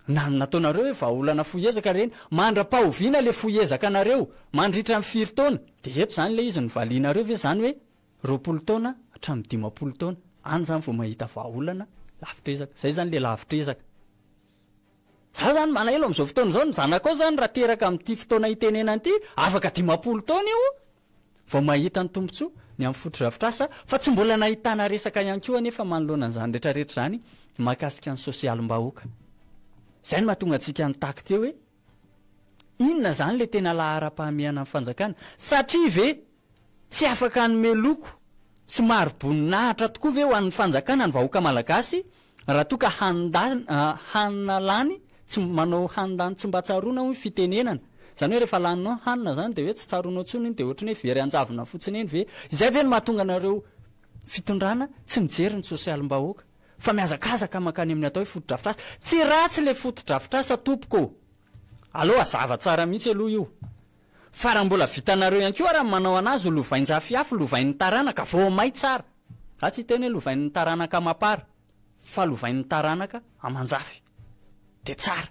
Na nataonareo hoe vahaolana fohy ezaka ireny, mandra-pahoviana le fohy ezaka anareo? Mandritra ny firy taona? Dia eto izany ilay izy novalianareo ve izany hoe 20 taona hatramin'ny 50 taona? Any izany vao mahita vahaolana lavitr'ezaka. Izay izany le lavitr'ezaka. Za zany malahelo amin'izao fotoana izao, ny zanakao zany raha teraka amin'ity fotoana itenenana ity, afaka 50 taona io, Vao mahita ny tombontsoa ny amin'ny fotodrafitrasa fa tsy mbola nahitana resaka ihany koa anefa manoloana an'izany rehetrarehetra izany mahakasika ny sosialim-bahoaka. Izay no mahatonga antsika nitaky teo hoe inona izany ilay tena laharam-pahamehana amin'ny fanjakana? Satria ve tsy afaka hanome loko sy mari-boninahitra tokoa ve ho an'ny fanjakana ny vahoaka malagasy Raha toa ka handa hanina lany tsy manao handany tsy mba tsaroana hoy ny fitenenana. Izany hoe rehefa laninao ny hanina izany dia hoe tsy tsaroanao intsony iny dia ohatran'ny hoe very anjavona fotsiny eny ve? Izay ve no mahatonga anareo fitondrana tsy mijery ny sosialim-bahoaka fa mihazakazaka mankany amin'ny atao hoe fotodrafitrasa? Tsy ratsy ilay fotodrafitrasa tompoko ô! Aleo hazava tsara mihitsy aloha io. Fa raha mbola vitanareo ihany koa ary ny manao anazy ho lovain-jafiafy, lovain'ny taranaka, vao may tsara. Za tsy hiteny hoe lovain'ny taranaka amam-para, fa lovain'ny taranaka aman-jafy. Dia tsara.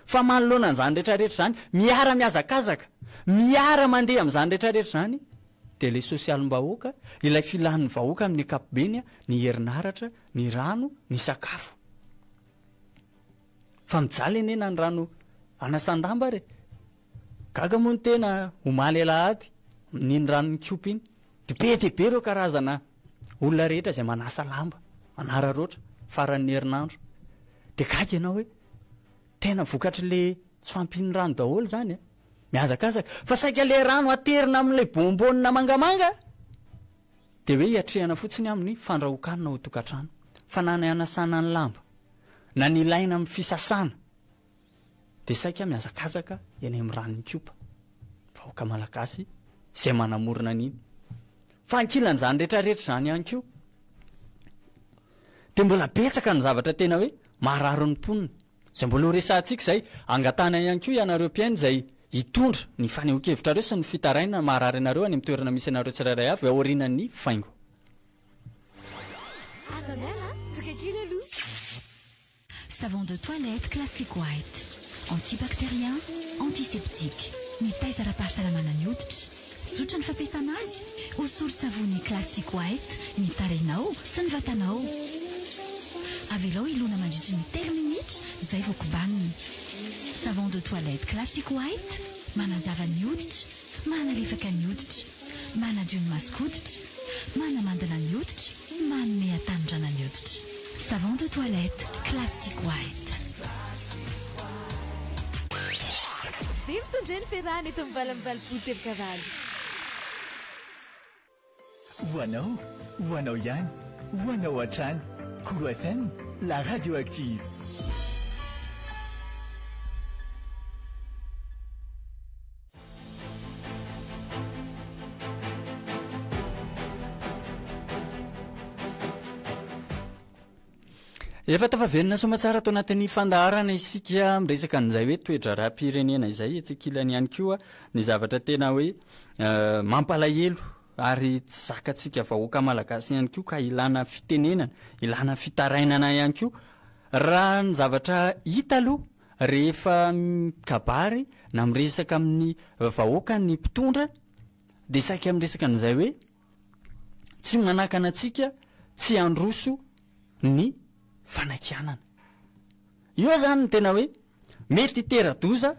Fa manoloana an'izany rehetra rehetra izany, miara-mihazakazaka, miara-mandeha amin'izany rehetra rehetra izany, dia ilay sosialim-bahoaka, ilay filan'ny vahoaka amin'ny ankapobeny, ny herinaratra, ny rano, ny sakafo. Fa mijaly anie na ny rano anasan-damba ary e! Gaga moa ny tena omaly alahady n'iny rano nikopy iny. Dia be dia be ireo karazana olona rehetra izay manasa lamba, manararaotra faran'ny herinandro. Dia gaga ianao hoe tena vokatr'le tsy fahampian'ny rano daholo izany e. Mihazakazaka. Fa saika le rano aterina amin'ilay bonbonne mangamanga. dia hoe hiatrehana fotsiny amin'ny fandrahoan-kanina ao an-tokantrano, fa na ny hanasana ny lamba, na ny ilaina amin'ny fisasana dia saika mihazakazaka eny amin'ny ranon'Ikopa, vahoaka malagasy izay manamorona an'iny. Fa ankilan'izany rehetrarehetra izany ihany koa dia mbola betsaka ny zavatra tena hoe maharary ny mponina. Izay mbola ho resahantsika izay, angatahana ihany koa ianareo mpihaino izay hitondra ny fanehoan-kevitrareo sy ny fitarainana maharary anareo any amin'ny toerana misy anareo tsirairay avy aorianan'ny faingo. Aza miala a! Tonga kely aloha. Savon de toilette Classic White. Antibactérien, antiseptique. Mitaiza ara-pahasalamana ny hoditra. Tsotra ny fampiasana azy, hosory savony Classic White ny tarehinao sy ny vatanao. Avelao hilona mandritry ny telo minitra izay vao kobanina. Savon de toilette Classic White, manazava ny hoditra, manalefaka ny hoditra, manadio ny mason-koditra, manamandina ny hoditra, manome hatanorana ny hoditra. Savon de toilette Classic White. Dia mitondra ny fiarahana eto amin'ny 88 telo Ho anao, ho anao ihany, ho anao hatrany. Kolo FM, la radio active. Efa tafaverina soamatsara ato anatin'ny fandaharana isika miresaka an'izay hoe toe-draharaham-pirenena izay, etsy ankilany ihany koa ny zavatra tena hoe mampalahelo ary tsy zakantsika vahoaka malagasy ihany koa ka ilana fitenenana, ilana fitarainana ihany koa. Raha ny zavatra hita aloha rehefa mikabary na miresaka amin'ny vahoaka ny mpitondra dia saika miresaka an'izay hoe Tsy manakana antsika tsy handroso ny fanakianana. Io izany no tena hoe mety hitera-doza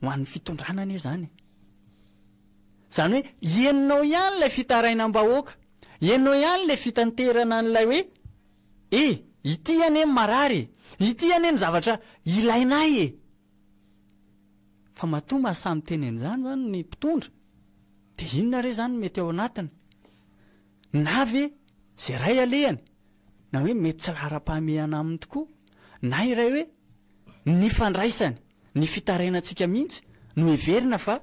ho an'ny fitondrana anie izany e. Izany hoe henonao ihany ilay fitarainam-bahoaka, henonao ihany ilay fitanterana an'ilay hoe e, ity anie ny marary e, ity anie ny zavatra ilainay e. Fa matoa mahasahy miteny an'izany izany ny mpitondra dia inona re izany no mety ao anatiny? Na ve izay iray alehany na hoe mety tsy laharam-pahamehana aminy tokoa na iray hoe ny fandraisany ny fitarainantsika mihitsy no heverina fa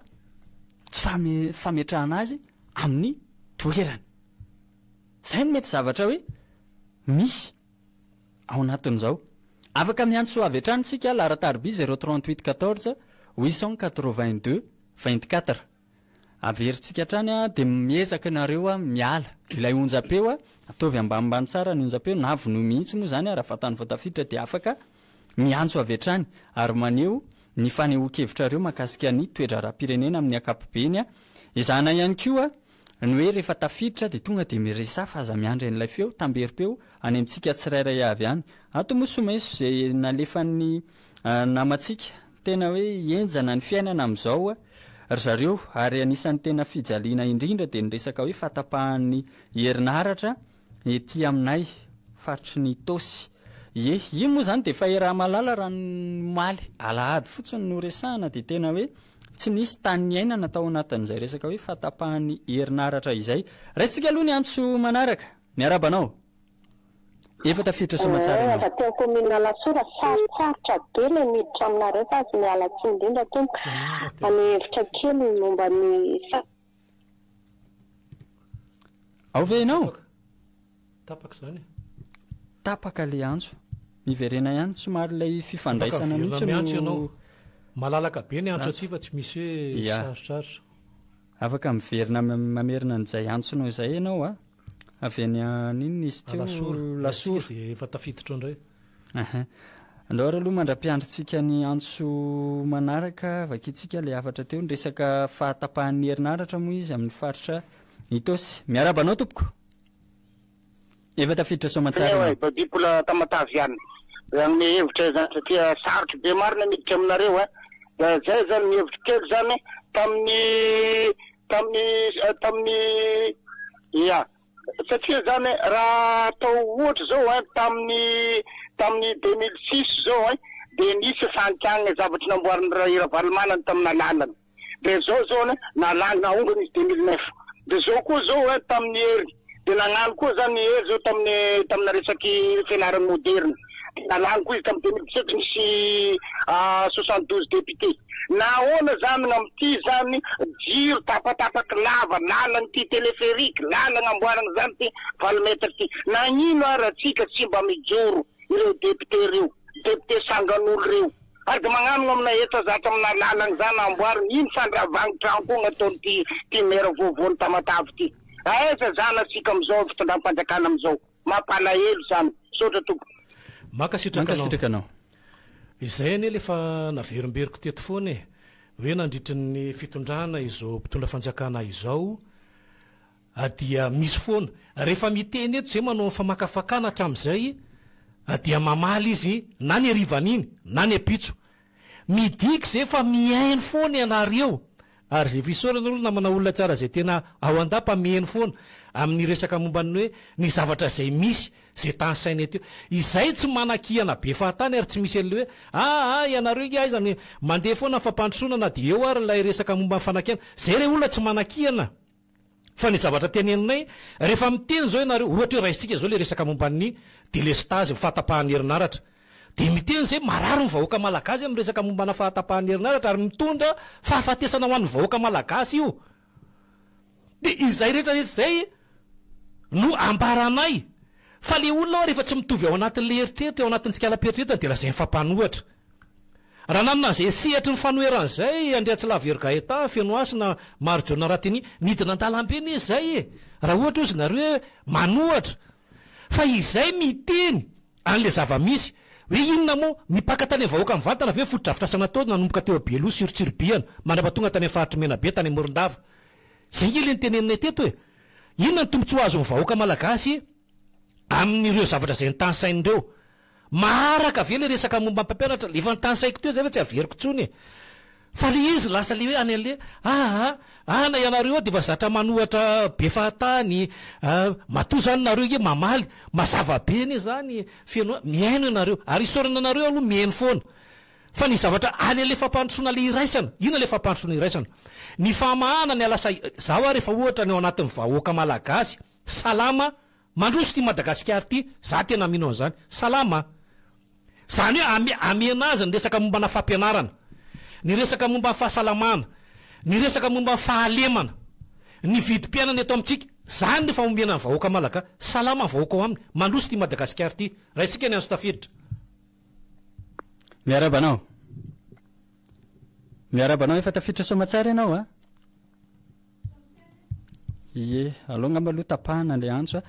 tsy fame- fametrahana azy amin'ny toerany. Izay no mety zavatra hoe misy. Ao anatin'izao. Afaka miantso avy hatrany isika, laharan-tariby zéro 38 14 882 24. Averintsika hatrany dia miezaka nareo miala ilay onjam-peo, ataovy ambanimbany tsara ny onjam-peo na vonoy mihitsy moa izany raha vantany vao tafiditra dia afaka miantso avy hatrany ary maneho ny fanehoan-kevitrareo mahakasika ny toe-draharaham-pirenena amin'ny ankapobeny. Ezahana ihany koa Ny hoe rehefa tafiditra dia tonga dia miresaha fa aza miandry an'ilay feo, tamberim-peo, any amintsika tsirairay avy any. Ato moa someso izay nalefan'ny namantsika. Tena hoe henjana ny fiainana amin'izao ry zareo ary anisan'ny tena fijaliana indrindra dia ny resaka hoe fahatapahan'ny herinaratra ety aminay, faritry ny Itaosy. Ie, io moa izany dia efa iaraha-mahalala raha ny omaly alahady fotsiny no resahana dia tena hoe Tsy nisy tany niainana tao anatin'izay resaka hoe fahatapahan'ny herinaratra izay. Raisintsika aloha ny antso manaraka. Miarahaba anao. Efa tafiditra soamantsara ianao. Avy aty amin'ny commune Alasora, sarotsarotra be ilay miditra aminareo fa aza miala tsiny indrindra tompoko. Maneho hevitra kely ny momba ny. Ao ve ianao? Tapaka izany e. Tapaka ilay antso. Miverena ihany, somary ilay fifandraisana mihitsy no. Miantso ianao. Malalaka be ny antso aty fa tsy misy hoe sarotrarotra. Afaka miverina mamerina an'izay antsonao izay ianao a. Avy any an'inona izy teo? Alasora. Lasora. Dia efa tafiditra ao indray. Aha. Andao ary aloha mandra-piandrintsika ny antso manaraka, vakintsika ilay hafatra teo, ny resaka fahatapahan'ny herinaratra moa izy amin'ny faritra Itaosy. Miarahaba anao tompoko. Efa tafiditra soamantsara Aleo ianao. e, Badipola Tamatave ihany. Dia hanome hevitra izany satria sarotro be marina miditra aminareo a. Dia zay zany ny hevitro kely zany tamin'ny tamin'ny tamin'ny ya satria zany raha atao ohatra zao ein tamin'ny tamin'ny 2006 zao ein dia nisy fandikana zavatra namboarin'i Ravalomanana tamina lalana. Dia zao zao ein nalana naongana izy 2009. Dia zao koa zao ein tamin'ny hery. Dia nagnano koa zany i Hery zao tamin'ny tamina resaky fianarana moderina. Dia nalany koa izy tamin'ny 2017 nisy 72 députés. Nahoana zany gn'amin'ity zany jiro tapatapaky lava, lalana ity téléphérique, lalana amboarana zany ty valo mètres ty. Nagnino ary atsika tsy mba mijoro ireo députés ireo, députés sangan'olo reo. Ary dia magnano amina eto zatra amina lalana zany amboarina, ino fandravagny trano koa gn'ataon'ity ty maire vaovaon'i Tamatave ty. Aiza zany atsika amizao fitondram-panjakana amizao. Mampalahelo zany. Misaotra tompoko. Mankasitraka anao. Mankasitraka anao. Izay anie le efa naverimberiko teto foana e, hoe nandritry ny fitondrana izao mpitondra fanjakana izao dia misy foana, rehefa miteny eto zay manao ny famakafakana hatramin'izay dia mamaly izy na ny harivan'iny na ny ampitso, Midika izay fa mihaino foana ianareo ary izay fisaorana aloha namana olona tsara izay tena ao an-dapa mihaino foana amin'ny resaka momba ny hoe ny zavatra izay misy izay tanisaina eto io. Izay tsy manakihana be fahatany ary tsy misy an'ilay hoe aa ianareo ingahy aiza ny mandeha foana ny fampandrosoana na dia eo ary ilay resaka momba ny fanakihana. Izay re olona tsy manakihana. Fa ny zavatra teneninay, rehefa miteny izao ianareo, ohatra hoe raisintsika izao ilay resaka momba ny delestazy, ny fahatapahan'ny herinaratra. Dia miteny izay, marary ny vahoaka malagasy amin'ny resaka mombana fahatapahan'ny herinaratra ary mitondra fahafatesana ho an'ny vahoaka malagasy io. Dia izay rehetra rehetra izay no ambaranay. Fa ilay olona hoa rehefa tsy mitovy ao anatin'ilay eritreritra, ao anatin'ny tsikalam-pieritreretana dia lazainy fa mpanohatra. Raha nanana an'izay sehatry ny fanoherana izay i Andriantsilavo Hery Gaëtan, Fenohasina, Marijaona Ratini, nidina an-dalambe anie izay e! Raha ohatra hozy nareo hoe manohatra. Fa izay miteny an'ilay zava-misy, hoe inona moa, mipaka tany amin'ny vahoaka mivantana ve ny fotodrafitrasa natao nanomboka teo Beloha sy Tsiribihana, mandrapatonga tany amin'ny faritr'i Menabe, tany Morondava. Izay ange ilay noteneninay teto e! Inona ny tombontsoa azon'ny vahoaka malagasy amin'ireo zavatra izay notanisain'ireo? Maharaka ve le resaka momba ny mpampianatra? Efa notanisaiko teo zay fa tsy averiko intsony e! Fa le izy lasa le hoe any an'le aa ana ianareo ao de efa zatra manohatra be fahatany a, matoa zany nareo nge mamaly, mazava be anie zany feno a, mihaino ianareo ary isaorana anareo aloha mihaino foana fa ny zavatra any an'le fampandrosoana le iraisana, inona le fampandrosoana iraisana? Ny famahana ny alasa, zaho ary efa ohatra ny ao anatin'ny vahoaka malagasy salama Mandroso ity Madagasikara ity, za tena mino an'izany. Salama a! Zany hoe ame, amena azy ny resaka mombana fampianarana, ny resaka momba ny fahasalamana, ny resaka momba ny fahalemana, ny vidim-piainana eto amintsika, zany no efa omena ny vahoaka Malagasy. Salama ny vahoaka ao aminy. Mandroso ity Madagasikara ity. Raisika ny anso tafiditra. Miarahaba anao. Miarahaba anao, efa tafiditra soamatsara ianao a? Ie, aleo angamba aloha tapahana ilay antso a.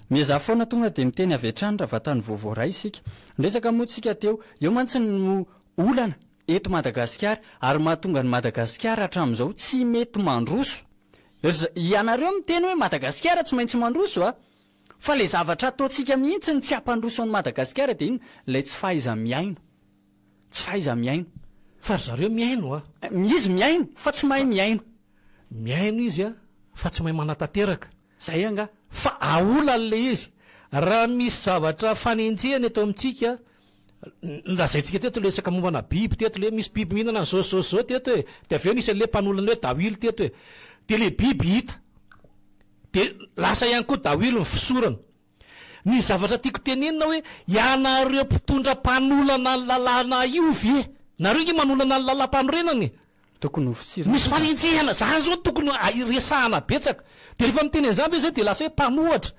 Miezaha foana tonga dia miteny avy hatrany raha vatany vao voaray isika. Niresaka moa tsika teo, eo mantsy no olana eto Madagasikara ary mahatonga an'i Madagasikara hatramin'izao tsy mety mandroso. Ianareo miteny hoe Madagasikara tsy maintsy mandroso a! Fa ilay zavatra ataontsika mihitsy no tsy hampandroso an'i Madagasikara dia inona? Ilay tsy fahaiza-mihaino. Tsy fahaiza-mihaino. Fa ry zareo mihaino a! Izy mihaino fa tsy mahay mihaino. Mihaino izy a, fa tsy mahay manatanteraka. Zay angaha. Fa aolany le izy. Raha misy zavatra fanenjehana eto amintsika, nolazaintsika teto le resaka mombana biby teto, le misy biby mihinana an'izao sy izao sy izao teto e, de avy eo nisy an'le mpanolana hoe dawilo teto e. De le biby hita. De lasa ihany koa dawilo ny fisorana. Ny zavatra tiako tenenina hoe ianareo mpitondra mpanolana ny lalàna io ve? Nareo nge manolana ny lalàmpanorenana e! Tokony ho fisirana. Misy fanenjehana, zany zao tokony resahana betsaka. De rehefa miteny an'izany ve zay de lasa hoe mpanohatra?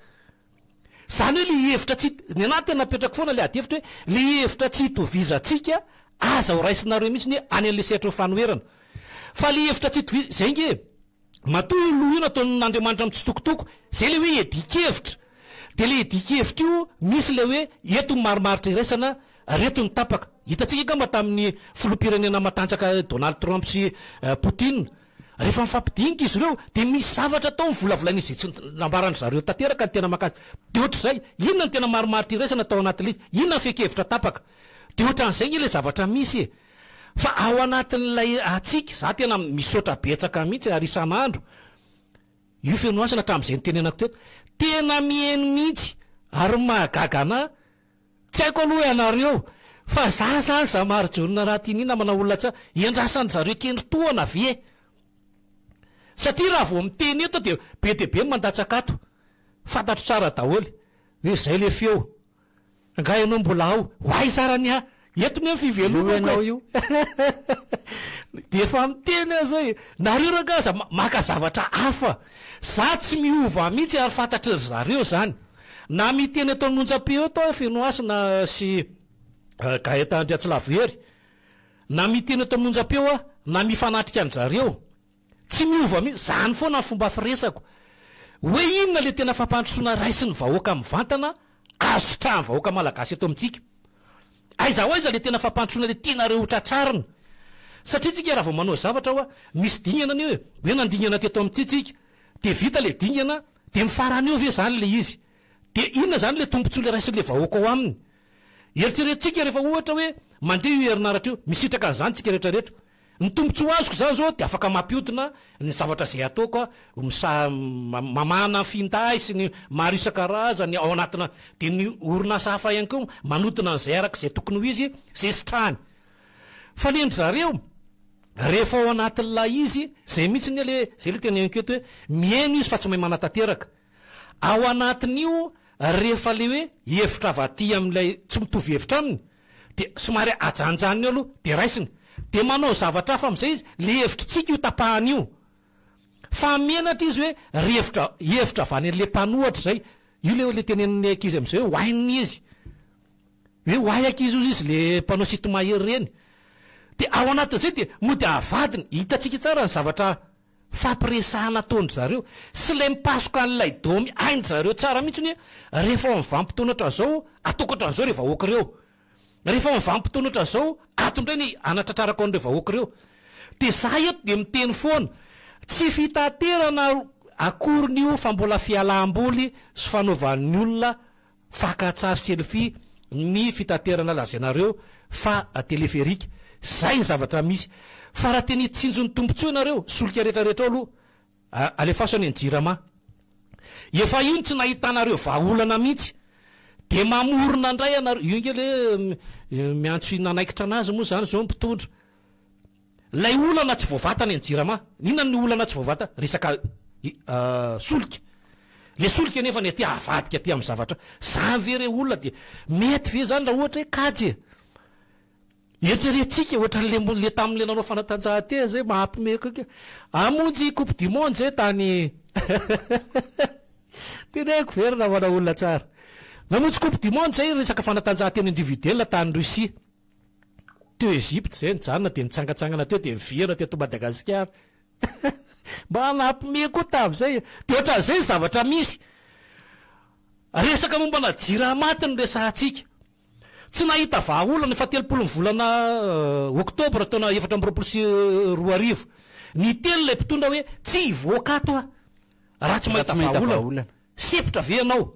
Zany hoe le hevitra tsy, ny anahy tena apetrako foana le ady hevitra hoe le hevitra tsy itovizantsika aza ho raisinareo mihitsy ny hoe any an'le sehatry ny fanoherana. Fa le hevitra tsy itoviza, zay nge e! Matoa io loha io nataon'Andriamanitra mitsitokotoko, zay le hoe iadian-kevitra. De le iadian-kevitra io misy le hoe eto ny marimaritra iraisana, reto ny tapaka. Hitantsika angamba tamin'ny filoham-pirenena matanjaka Donald Trump sy Poutine, rehefa mifampidinika izy ireo de misy zavatra atao novolavolaina izay tsy nambaran-dry zareo tanteraka ny tena mahakasika. De ohatr'izay, inona no tena marimaritra iraisana tao anatin'ilay izy, inona ny fehin-kevitra tapaka. De ohatran'izay nge le zavatra misy e. Fa ao anatin'ilay hatsiaka, za tena misaotra betsaka mihitsy ary isan'andro, io fenohasina hatramin'izay nitenenako teto, tena miheno mihitsy ary ny mahagaga anah, tsy haiko aloha ianareo, fa za zany Zamarijaona Ratini namana olona tsara, iandrasan-dry zareo kendry tohana ve? Satria raha vao miteny eto dia be dia be ny mandatsaka ato. Fantatro tsara daholo hoe zay le feo. Angaha ianao mbola ao? Ho aiza ara ny ahy? Eto ne ny fivelomako e! Io ianao io. Dia efa miteny aho zay e! Nareo rangaha aza maka zavatra hafa. Za tsy miova mihitsy ary fantatry ry zareo zany. Na miteny eto amin'ny onjam-peo eto aho Fenohasina sy Gaëtan Andriatsilavohery. Na miteny eto amin'ny onjam-peo aho na mifanatrika an-dry zareo. Tsy miova mihitsy, zany foana ny fomba firesako. Hoe inona le tena fampandrosoana raisin'ny vahoaka mivantana azo sitrahan'ny vahoaka malagasy eto amintsika? Aiza ho aiza le tena fampandrosoana le tianareo ho tratrarina? Satria tsika raha vao manao zavatra hoa, misy dingana anie hoe, hoe nandingana teto amin'ity tsika, de vita le dingana, de mifarana eo ve zany le izy? De inona zany le tombotsoa le raisin'le vahoaka ao aminy? Eritreretintsika rehefa ohatra hoe mandeha io herinaratra io, misitraka an'izany tsika rehetra rehetra. Ny tombotsoa azoko izany izao dia afaka mampiodina ny zavatra izay ataoko aho, misa mamahana ny finday sy ny maro isan-karazany ao anatina, dia ny orinasa hafa ihany koa manodina an'izay araka izay tokony ho izy, izay sitrahany. Fa ny an-dry zareo, rehefa ao anatin'ilay izy, izay mihitsy anie ilay, izay ilay teneniko eto hoe mihaino izy fa tsy mahay manatanteraka. Ao anatin'io rehefa ilay hoe hevitra avy aty amin'ilay tsy mitovy hevitra aminy, Dia somary ajanjaniny eo aloha dia raisiny. Dia manao zavatra hafa amin'izay izy, le hevitr'tsika io tapahana io. Fa menatra izy hoe revitra hevitra avy any an'le mpanohatra izay. Io le le tenenin'ny ankizy amin'izay hoe oainina izy. Hoe oay ankizy ozy izy le mpanao sinto-mahery ireny. Dia ao anatin'izay dia mody avadiny. Hitantsika tsara ny zavatra fampiresahana ataon-dry zareo sy ilay mipasoka an'ilay domy hain-dry zareo tsara mihitsy hoe rehefa ao amin'ny vanim-potoana ohatran'izao ataoko ohatran'izao ireo vahoaka ireo, rehefa ao amin'ny vanim-potoana ohatran'izao ato indray ny hanatratrarako an'ireo vahoaka ireo. Dia za eto dia miteny foana, tsy fitaterana akoriny io fa mbola fialam-boly sy fanaovan'ny olona Fakan-tsary selfie ny fitaterana lazainareo fa téléphérique. Zay ny zavatra misy. Fa raha tena hitsinjo ny tombotsoa ianareo, solika rehetra rehetra ao aloha alefaso any ny jirama. Efa io no tsy nahitanareo vahaolana mihitsy. Dia mamorona indray ianareo. Io ange le miantso nanaikitra anazy moa zany zao ny mpitondra. Ilay olana tsy voavaha tany amin'ny jirama. Inona ny olana tsy voavaha? Resaka solika. Ilay solika anefa ny aty avadika aty amin'ny zavatra. Izany ve re olona dia mety ve izany raha ohatra hoe kajy e? Eritreretintsika ohatran'ilay le tamin'ilay nanao fanatanjahantena izay mahampime koa. Hamonjy coupe du monde izay tany Teneniko ve ry namana olona tsara. Namonjy coupe du monde izay resaka fanatanjahantena individuel tany Russie. Teo Egypte zay nijanona dia nitsangatsangana teo dia niverina teto Madagasikara. Mba nampime koa tamin'izay e. Dia ohatran'izay ny zavatra misy. Resaka mombana jirama no resahantsika. Tsy nahita vahaolana efa 30 ny volana oktobra taona 2024. Niteny ilay mpitondra hoe tsy hivoaka ato aho raha tsy mahita vahaolana. Sempotra ve ianao?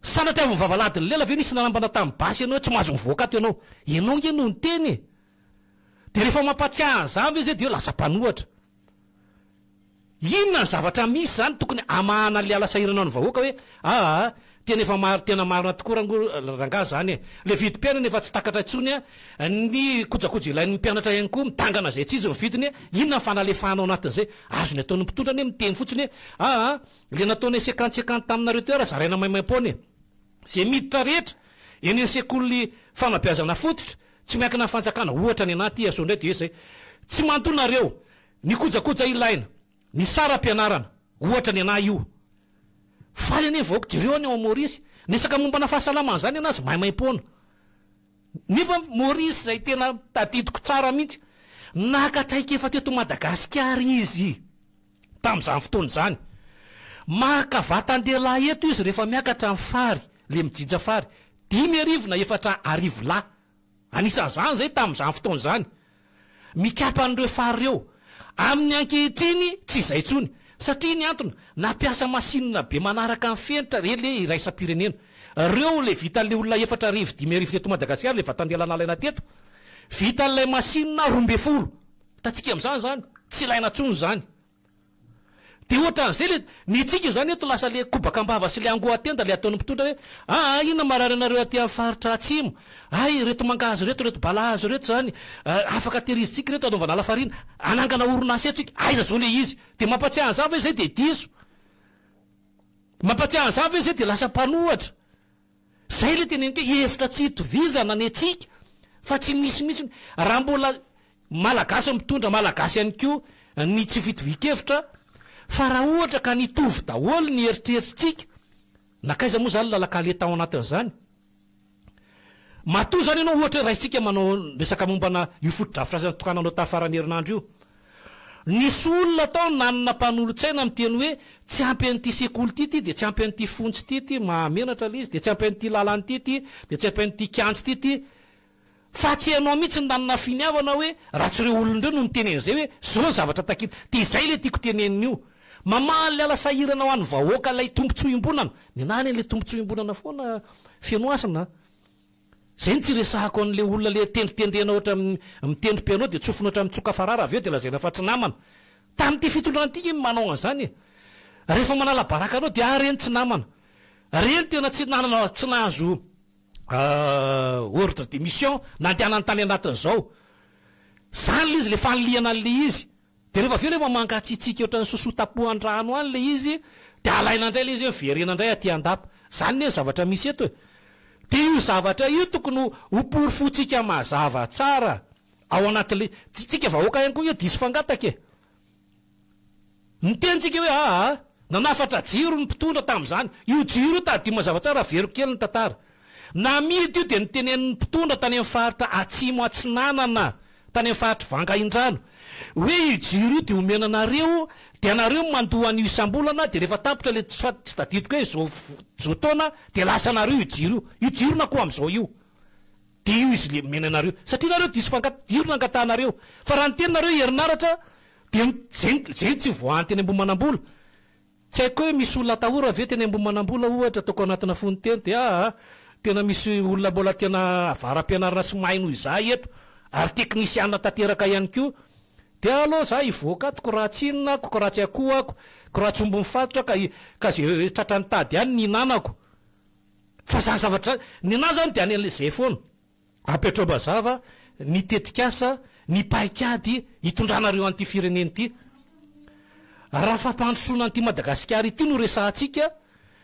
Sanatria avy ny vavaladin'ny lela ve nisy nanambana tamin'ny basy ianao hoe tsy mahazo mivoaka ato ianao? Ianao ange no niteny e! Dia rehefa mampatsiahy an'izany ve zay dia hoe lasa mpanohatra? Inona ny zavatra misy izany tokony hamahana an'ilay ala sahirana ny vahoaka hoe aa tena efa maro tena marina tokoa rangoa rangaha izany e! Ilay vidim-piainana efa tsy takatra intsony a, ny kojakoja ilain'ny mpianatra ihany koa midangana izay tsy izy ny vidiny, inona ny fanalefahana ao anatin'izay? Azony ataon'ny mpitondra anie miteny fotsiny hoe aa Le nataonay sekantsekany taminareo teo ara zaraina maimaimpoana e! Ze miditra rehetra eny amin'ny sekoly fanabeazana fototra tsy miankina amin'ny fanjakana ohatra ny anah ty asao ndray de zay tsy mandoa nareo ny kojakoja ilaina ny saram-pianarana ohatra ny anah io faly anie ny vahoaka jereo any ao Maurice resaka mombana fahasalamana zany anazy maimaimpoana nefa Maurice zay tena tadidiko tsara mihitsy naka traikefa teto Madagasikara izy Tamin'izany fotoana izany, maka vatan-dehilahy eto izy rehefa miakatra ny fary, le mijinja fary, 5000 na 4000 lahy. Anisan'izany izay tamin'izany fotoana izany. Mikapa an'ireo fary ireo. Amin'ny ankehitriny, tsy izay intsony. Satria ny antony, nampiasa masinina be manaraka ny fenitra re le iraisam-pirenena. Ireo le vitan'le olona 4000, 5000 teto Madagasikara, le vatan-dehilahy nalaina teto, vitan'ilay masinina 12. Hitantsika amin'izany izany, tsy ilaina intsony izany. Dia ohatran'izay le, ny antsika izany eto lasa le kobaka am-bava sy le angoa-tenda le ataon'ny mpitondra hoe, aa inona marary anareo aty amin'ny faritra atsimo, hay ireto mangahazo ireto, ireto balahazo ireto izany, afaka tehirizintsika ireto anaovana lafarina, hanangana orinasa eto isika, aiza izao le izy? Dia mampatsiahy an'izany ve izay dia diso? Mampatsiahy an'izany ve zay dia lasa mpanohatra? Zay ilay teneniko hoe hevitra tsy itovizana ny antsika fa tsy misy mihitsy raha mbola Malagasy mitondra Malagasy ihany koa ny tsy fitovian-kevitra fa raha ohatra ka nitovy daholo ny eritreritsika nankaiza moa zany lalan-kaleha tao anatin'izany? Matoa zany ianao ohatra hoe raisitsika manao resaka mombana io fotodrafitrasa nitokananao tamin'ny faran'ny herinandro io. Nisy olona tao nanana mpanolotsaina miteny hoe tsy ampy an'ity sekoly ity ity dia tsy ampy an'ity fonja ity ity, mahamenatra ilay izy, dia tsy ampy an'ity lalana ity ity, dia tsy ampy an'ity kianja ity ity. Fa tsy ianao mihitsy no nanana finiavana hoe raha tsy ireo olona ireo no niteny an'izay hoe izao ny zavatra takiana. Dia izay ilay tiako tenenina io. Mamaha an'ilay ala sahirana ho an'ny vahoaka ilay tombontsoa iombonana. Ny anah anie ilay tombontsoa iombonana foana feno hasina a. Izay no tsy iresahako an'ilay olona ilay tendritendrena ohatra mitendry piano dia tsofina ohatra mitsoka farara avy eo dia lazaina fa tsy namana. Tamin'ity fitondrana ity nge manao an'izany e. Rehefa manala baraka anao dia ah reny tsy namana. Reny tena tsy nanana tsy nahazo ordre de mission nandehanany tany anatin'izao. Izany ilay izy ilay fanilihana an'ilay izy. Dia rehefa avy eo rehefa mangatsiatsiaka ohatran'ny sosoa tapohan-drano any ilay izy dia alaina indray ilay izy hoe miverena indray aty an-dapa. Izany anie ny zavatra misy eto e. Dia io zavatra io tokony ho porofointsika mazava tsara ao anatin'ilay, tsika vahoaka ihany koa ange diso fangataka e. Niteny tsika hoe aa, nanafatra jiro ny mpitondra tamin'izany. Io jiro io tadidio mazava tsara, averiko kely ny tantara. Namidy io dia notenenin'ny mpitondra tany amin'ny faritra atsimo atsinanana, tany amin'ny faritr'i Vangaindrano, hoe io jiro io dia omena anareo, dia anareo no mandoa an'io isam-bolana, dia rehefa tapitra ilay fa tsy tadidiko hoe izao izao taona dia lasa anareo io jiro io. Io jiro na koa amin'izao io. Dia io izy le omena anareo. Satria nareo diso fangat, jiro nangatahanareo. Fa raha niteny nareo herinaratra dia zay zay tsy voahany teny Ambohimanambola. Tsy haiko hoe misy olona atahora ve teny Ambohimanambola ohatra ataoko anatina fononteny dia aa tena misy olona mbola tena avara-pianarana sy mahay noho izaho eto ary teknisiana tanteraka ihany koa dia aleo za hivoaka ato ko raha tsy inona ako ko raha tsy akoho ako ko raha tsy omby mifatotra ka ka ze tratran'ny tady ihany ny hinanako fa zany zavatra zany ny anahy zany dia any an'le zay foana. Apetrao mazava ny tetikasa, ny paikady hitondranareo an'ity firenena ity. Raha fampandrosoana an'ity Madagasikara ity no resahantsika,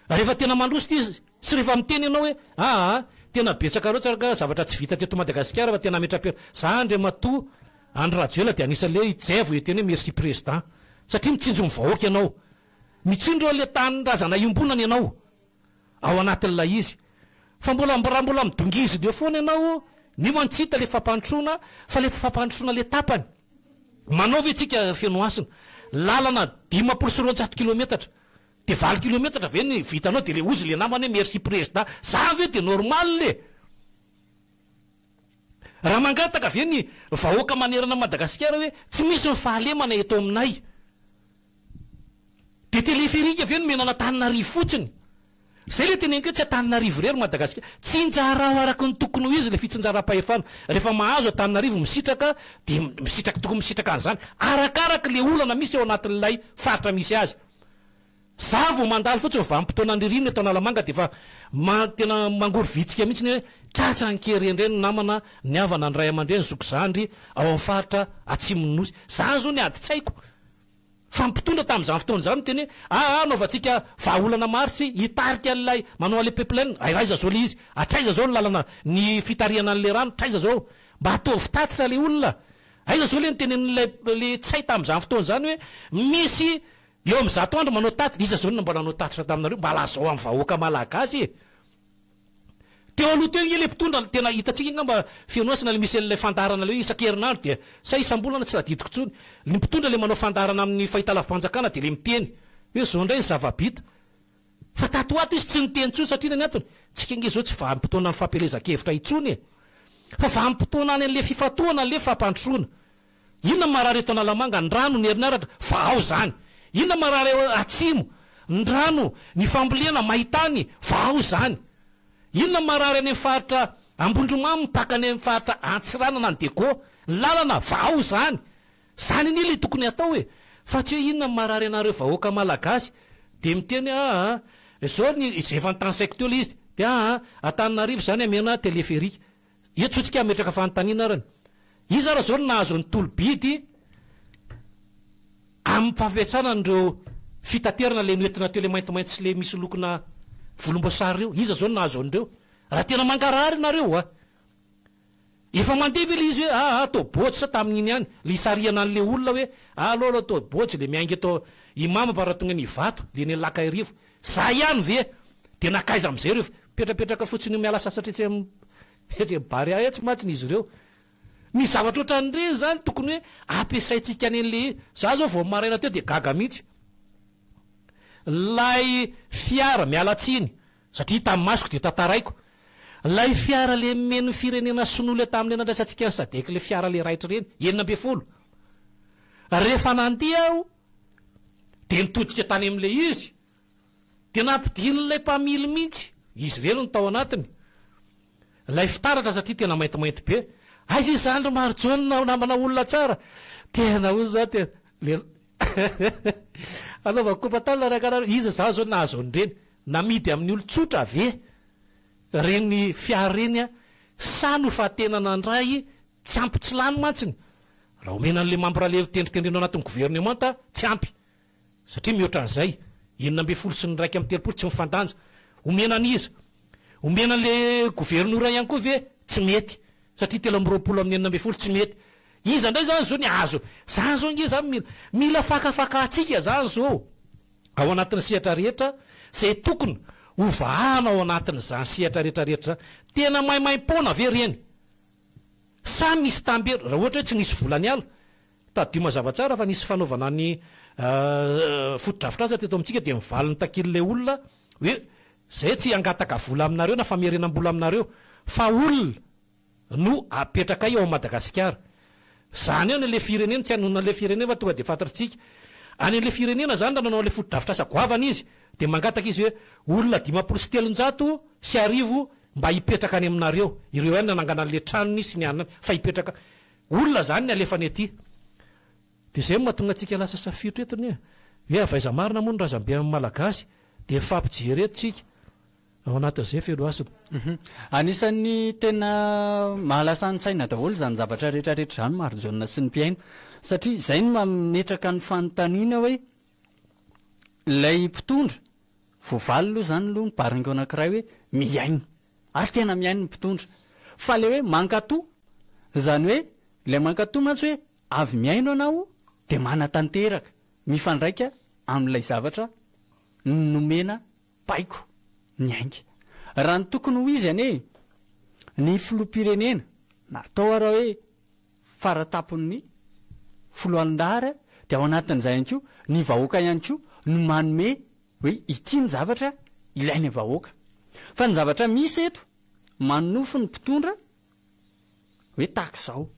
rehefa tena mandroso ity izy, sy rehefa miteny ianao hoe aa tena betsaka loatra angaha zavatra tsy vita teto Madagasikara fa tena ametra-peo. Za Andriamatoa Andry Rajoelina dia anisan'ilay hijevo hiteny hoe merci président. Satria mitsinjo ny vahoaka ianao. Mitsinjo an'ilay tanindrazana iombonana ianao. ao anatin'ilay izy. Fa mbola raha mbola midongizina eo foana ianao nefa tsy hita le fampandrosoana fa le fampandrosoana le tapany. Manao ve tsika Fenohasina lalana 250 kilometatra de 8 kilometatra ve ny vitanao de le ozy le namana hoe merci président zany ve de normal e? Raha mangataka ve ny vahoaka manerana an'i Madagasikara hoe tsy misy ny fahalemana eto aminay Dia téléphérique ve nomena an'Antananarivo fotsiny? Zay le teneniko hoe tsy Antananarivo irery Madagasikara. Tsinjarao araka ny tokony ho izy le fitsinjaram-pahefana. Rehefa mahazo Antananarivo misitraka dia misitraka tokony misitraka an'izany. Arakaraka le olana misy ao anatin'ilay faritra misy azy. Za vao mandalo fotsiny vanim-potoanan'ny ririnina eto Analamanga dia efa ma tena mangorovitsika mihitsy hoe tratra an-kerendreny ny namana, ny havana, ny ray aman-dreny, zoky zandry ao amin'ny faritra atsimon'ny Nosy. Zany zao ny adin-tsaiko. Fa ny mpitondra tamin'izany fotoana izany niteny hoe, aa anaovantsika vahaolana maro sy hitarika an'ilay manao an'ilay pipeline, aiza izao ilay izy, hatraiza izao ny lalana, ny fitarihana an'ilay rano, hatraiza izao, mba ataovy tatitra ilay olona, aiza izao ilay nitenenin'ilay ilay Ntsay tamin'izany fotoana izany hoe misy eo amin'ny 100 andro manao tatitra, iza izao no mba nanao tatitra taminareo, mba lazao amin'ny vahoaka malagasy e! Teo aloha teo anie le mpitondra tena hitantsika angamba fenoasina le misy an'ilay fandaharana le hoe isan-kerinandro dia sa isam-bolana tsy tadidiko intsony. Ny mpitondra le manao fandaharana amin'ny fahitalavi-panjakana dia le miteny hoe zao indray ny zava-bita. Fa tato ho ato izy tsy niteny intsony satria ny antony? Tsika ange zao tsy vanim-potoanan'ny fampielezan-kevitra intsony e! Fa vanim-potoana any an'le fifantohana an'le fampandrosoana. Inona no marary eto Analamanga? Ny rano, ny herinaratra, vahao izany. Inona no marary ao Atsimo? Ny rano, ny fambolena, maitany, vahao izany. Inona no marary any amin'ny faritra Ambondromamy, mipaka any amin'ny faritra Antsiranana, ny Diego? Ny lalana, vahao izany. Izany anie ilay tokony hatao e! Fa tsy hoe inona no marary anareo vahoaka malagasy, dia miteny hoe aa, izao ny, izay efa notanisaiko teo ilay izy, dia aa, Antananarivo izany hamena téléphérique. Eto zao tsika hametraka fanontaniana arany. Iza ara zao no nahazo ny tolo-bidy amin'ny fampiasana an'ireo Fitaterana le noentina teo le maintimainty sy le misy lokona volomboasary reo, iza zao no nahazo an'ireo? Raha tena mangarahara nareo a! Efa mandeha ve le izy hoe aa atao bôjy sa tamin'iny ihany le hisarihana an'le olona hoe alou alou atao bôjy le miainga eto Imamo ambaratonga any Ivato le eny Lakaherivo, za ihany ve? De nankaiza am'zay ireo? Mipetrapetraka fotsiny miala sasatra etsy am etsy am Barea etsy mantsy izy ireo. Ny zavatra ohatran'ireny zany tokony hoe ampiasaintsika any an'le, za zao vao maraina teo dia gaga mihitsy, lay fiara, miala tsiny satria hitan'ny masoko dia tantaraiko, lay fiara le nomen'ny firenena sinoa le tamin'le nandraisantsika ny sadec le fiara le raitra ireny, 16, rehefa nandeha aho dia nitodika tany amin'le izy, Dia nampidirin'ilay mpamily mihitsy, izy irery no tao anatiny, ilay fitaratra satria tena maintimainty be. Aiza izany ry Marijaona namana olona tsara? Tena hoy za tena le anaovako kopa-tanana raha karaha iza za zao nahazo an'ireny? Namidy amin'ny olon-tsotra ve ireny fiara ireny sa nofatenana indray? Tsy ampy tsy lany mantsiny. Raha omena an'ilay mambra le tendritendrena ao anatin'ny governemanta tsy ampy. Satria mihoatra an'izay, 16 sy ny 31 tsy mifandanja. Omena an'iza? Omena an'le governora ihany koa ve? Tsy mety. Satria 23 amin'ny 16 tsy mety. Iza indray izany izao ny azo? Zany izao ange zany mila mila fakafakatsika zany izao ao anatin'ny sehatra rehetra izay tokony ho vahana ao anatin'izany sehatra rehetra rehetra izany. Tena maimaim-poana ve ireny? Sa misy tambery? Raha ohatra hoe tsy nisy vola niala, Tadidio mazava tsara fa nisy fanaovana ny fotodrafitrasa teto amintsika dia mivaly ny takian'ilay olona hoe zay tsy hangataka vola aminareo na famerenam-bola aminareo fa olona no apetrakay ao Madagasikara. Zany any ilay firenena, tsy hanonona an'ilay firenena fa tonga dia fantatritsika. Any an'ilay firenena zany raha nanao an'ilay fotodrafitrasa goavana izy dia mangataka izy hoe olona 1350 mba hipetraka any aminareo, ireo ihany nanangana an'ilay tranony sy ny anona fa hipetraka Olona zany ny alefany aty. Dia izay no mahatonga antsika lasa safiotra eto anie. Hoe avy aiza marina moa ny razambe amin'ny Malagasy? Dia mifampijery eto tsika. Ao anatin'izay feno hasina. Anisan'ny tena mahalasa ny saina daholo izany zavatra rehetra rehetra izany Marijaona sy ny mpihaino. Satria izay no mametraka ny fanontaniana hoe ilay mpitondra, voavaly aloha izany aloha ny baringo anankiray hoe mihaino. Ary tena mihaino ny mpitondra. Fa ilay hoe mankatò, izany hoe ilay mankatò mantsy hoe avy mihaino ianao dia manatanteraka, mifandraika amin'ilay zavatra nomena baiko niainga. Raha ny tokony ho izy anie, ny filoham-pirenena, na atao ara hoe fara-tampon'ny foloalindahy dia ao anatin'izay ihany koa ny vahoaka ihany koa no manome hoe ity ny zavatra ilain'ny vahoaka. Fa ny zavatra misy eto, manonofy ny mpitondra hoe tahaka izao.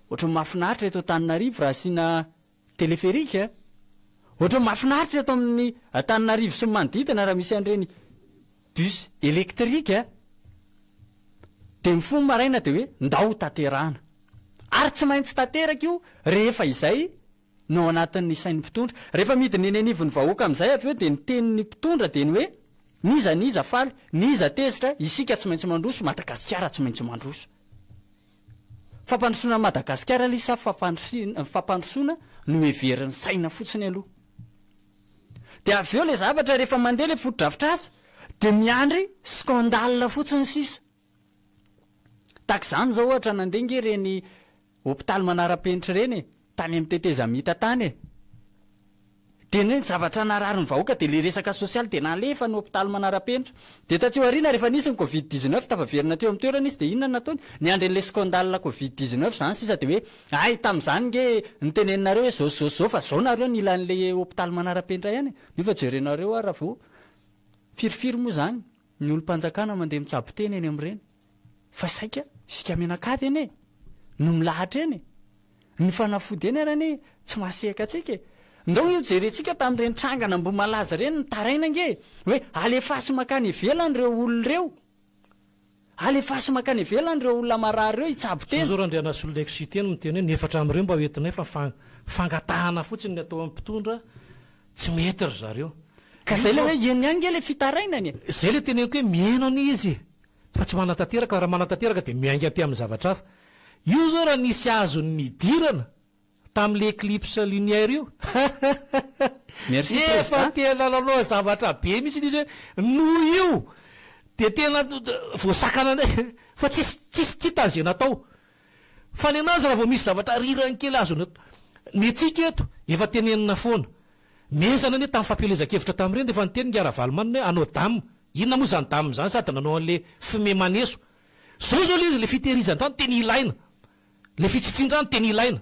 Ohatran'ny mahafinaritra eto Antananarivo raha asiana téléphérique a! Ohatran'ny mahafinaritra eto amin'ny Antananarivo sy ny manodidina raha misy an'ireny bus électrique a! Dia mifoha maraina dia hoe ndao tanterahana. Ary tsy maintsy tanteraka io rehefa izay no ao anatin'ny sain'ny mpitondra. Rehefa midina eny anivon'ny vahoaka amin'izay avy eo dia ny tenin'ny mpitondra dia ny hoe, n'iza n'iza faly, n'iza tezitra, isika tsy maintsy mandroso, Madagasikara tsy maintsy mandroso. Fampandrosoana an'i Madagasikara ilay izy sa fampandrosoana no heverin'ny saina fotsiny aloha? Dia avy eo ilay zavatra rehefa mandeha ilay fotodrafitrasa dia miandry scandale fotsiny sisa. Tahaka izany izao ohatra nandeha nge ireny hopitaly manara-penitra ireny e, tany amin'ny tetezamita tany e. Dia ny hoe zavatra narary ny vahoaka dia ilay resaka sosialy dia nalefa ny hopitaly manara-penitra. Dia taty aoriana rehefa nisy ny covid 19 tafaverina teo amin'ny toerana izy dia inona no nataony? Niandry an'ilay scandale covid 19 izany sisa dia hoe hay tamin'izany nge niteneninareo hoe zao sy zao sy zao fa zao nareo nila an'ilay hopitaly manara-penitra ihany e. Nefa jerenareo ary raha vao firifiry moa izany ny olom-panjakana mandeha mitsabo tena eny amin'ireny fa saika isika mianakavy anie no milahatra eny e. Ny fanafody eny ary anie tsy mahasehaka antsika e! Ndao io jerentsika tamin'ireny trangana Ambohimalaza ireny nitaraina ange e! Hoe alefaso mankany ivelany ireo olona ireo! Alefaso mankany ivelany ireo olona marary ireo hitsabo tena! Zao zao Randrianasoloniaiko Siteny miteny hoe ny efatra amin'ireo mba ho entinay fa fangatahana fotsiny ny atao amin'ny mpitondra, tsy mety ry zareo. Ka zay le hoe eny ihany nge le fitarainany e! Zay le teneniko hoe mihaino anie izy e! Fa tsy manatanteraka, raha manatanteraka dia miainga aty amin'ny zavatra hafa. Io zao raha nisy azony nidirana. Tamin'le eclipse lunaire io. Merci Efa Président. tena nanao zavatra be mihitsy izy hoe noho io dia tena voasakana indray fa tsisy tsisy tsy hitany izay natao. Fa ny anazy raha vao misy zavatra rirany kely azony ny antsika eto efa tenenina foana. Miezana anie tamin'ny fampielezan-kevitra tamin'ireny rehefa niteny ingahy Ravalomanana hoe hanao dam. Inona moa izany dam izany sady nanao an'le fumet maneso. Zao izao le izy le fitehirizan-drano tena ilaina. Le fitsitsian-drano tena ilaina.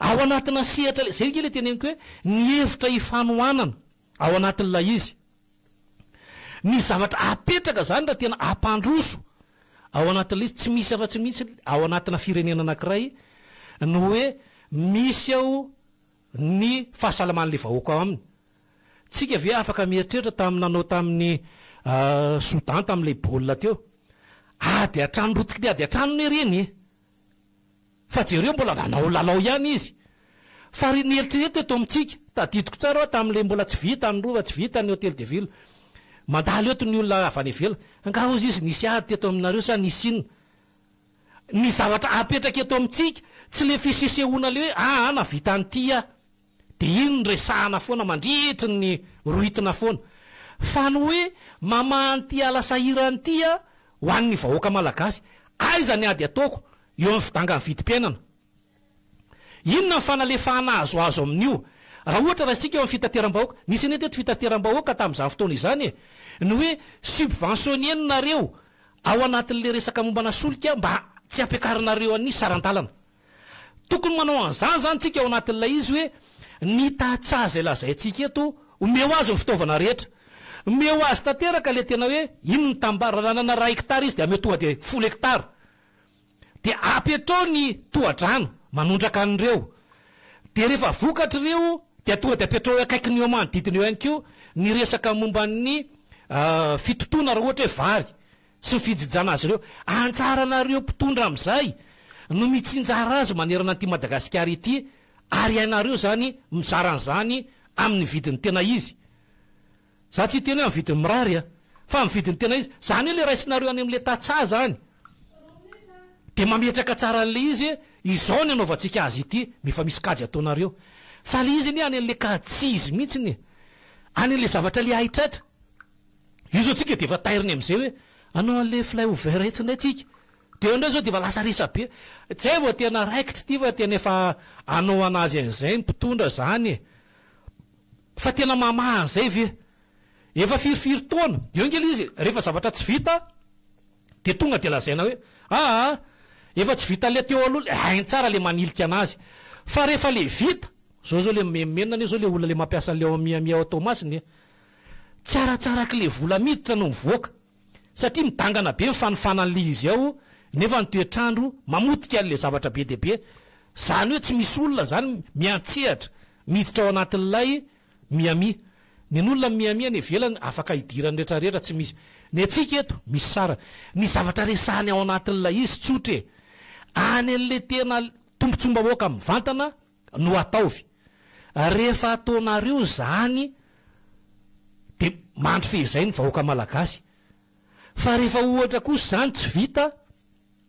Ao anatina sehatra le, zay ange le teneniko hoe ny hevitra ifanohanana ao anatin'ilay izy. Ny zavatra apetraka zany raha tena hampandroso ao anatin'ilay izy, tsy misy afa-tsy mihitsy ao anatina firenena anankiray ny hoe misy ao ny fahasalaman'ilay vahoaka ao aminy. Tsika ve afaka mieritreritra tamin'ny nanao tamin'ny Soudan tamin'ilay baolina teo? Ady an-trano rotiky ny ady an-trano anie ireny e! Fa jereo mbola nanao lalao ihany izy. Fa ry nieritrereto eto amintsika, tadidiko tsara hoa tamin'ilay mbola tsy vita ny rova, tsy vita ny hotel de ville. Mandalo eto ny olona avy any ivelany, angaha hozy izy nisy ady teto aminareo sa nisy inona? Ny zavatra apetraka eto amintsika, tsy le fisesehoana le hoe aa nahavita an'ity aho. Dia iny no resahana foana mandritry ny rohitina foana. Fa ny hoe mamaha an'ity ala sahirana ity aho ho an'ny vahoaka malagasy. Aiza ny ady ataoko eo amin'ny fidangan'ny vidim-piainana? Inona ny fanalefahana azo azo amin'io? Raha ohatra raisintsika eo amin'ny fitateram-bahoaka, nisy anie teto fitateram-bahoaka tamin'izany fotoana izany e! Ny hoe subventionner-nareo ao anatin'ilay resaka mombana solika mba tsy hampiakarinareo an'ny saran-dalana. Tokony manao an'izany izany tsika ao anatin'ilay izy hoe ny tantsaha izay lazaintsika eto, omeo azy ny fitaovana rehetra. Omeo azy tanteraka ilay tena hoe iny ny tanimbary, raha nanana iray hectare izy dia ameo tonga dia folo hectare. Dia apetrao ny tohadrano manondraka an'ireo. Dia rehefa vokatra ireo dia tonga dia apetrao eo akaikiny eo manodidina eo ihany koa ny resaka momba ny fitotoana raha ohatra hoe vary. sy ny fijinjana azy ireo. Anjaranareo mpitondra amin'izay no mitsinjara azy manerana an'ity Madagasikara ity ary hainareo izany mizara an'izany amin'ny vidiny tena izy. Za tsy hiteny hoe amin'ny vidiny mirary a! Fa amin'ny vidiny tena izy. Izany hoe le raisinareo any amin'ilay tantsaha izany dia mametraka tsara an'ilay izy hoe izao ny anaovantsika azy ity, efa misy kajy ataonareo. Fa ilay izy anie any amin'ilay kajy tsy izy mihitsiny e! Any amin'ilay zavatra ilay haitraitra. Io zao tsika dia efa tairiny amizay hoe anao anle fly over etsy ndray tsika. Dia eo ndray zao dia efa lasa resabe. Zay vao tena raikitra ity fa tena efa anao anazy an'izay ny mpitondra zany e. Fa tena mamaha an'izay ve? Efa firifiry taona. Eo nge le izy e, rehefa zavatra tsy vita dia tonga dia lazaina hoe aa efa tsy vitan'le teo aloha le, hainy tsara le manilika anazy. Fa rehefa le vita, zao zao le mimenomenona anie zao le olona le mampiasa an'le ao Miami ao Toamasina e. Tsaratsaraky le vola miditra no mivoaka satria midangana be ny fanofana an'le izy ao nefa ny toetr'andro mamotika an'le zavatra be dia be, zany hoe tsy misy olona zany miantsehatra miditra ao anatin'ilay Miami. Ny an'olona any Miami any ivelany afaka idiran'ny retraretra tsy misy. Ny antsika eto misy sarany. Ny zavatra resahany ao anatin'ilay izy tsotra e! Any an'le tena tombotsoam-bahoaka mivantana no ataovy. Rehefa ataonareo izany dia mandry fehizay ny vahoaka malagasy. Fa rehefa ohatra kosa izany tsy vita,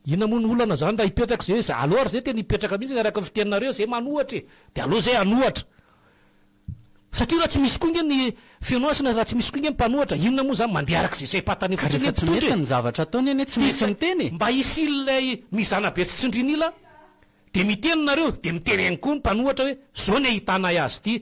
inona moa ny olana izany raha hipetraka izay hoe aleo ary izay tena hipetraka mihitsy araka ny fiteninareo izay manohatra e, dia aleo izay hanohatra. Satria raha tsy misy koa nge ny fenoasina, raha tsy misy koa nge ny mpanohatra, inona moa izany mandeha araka izay saim-patany Ka fotsiny rehefa ny tsy mpitondra mety e. ny zavatra ataony anie tsy Dia maintsy izay miteny e. mba hisian'ilay mizana be tsy tsindrin'ila. Dia miteny nareo, dia miteny ihany koa ny mpanohatra hoe zao ny ahitanay azy ity.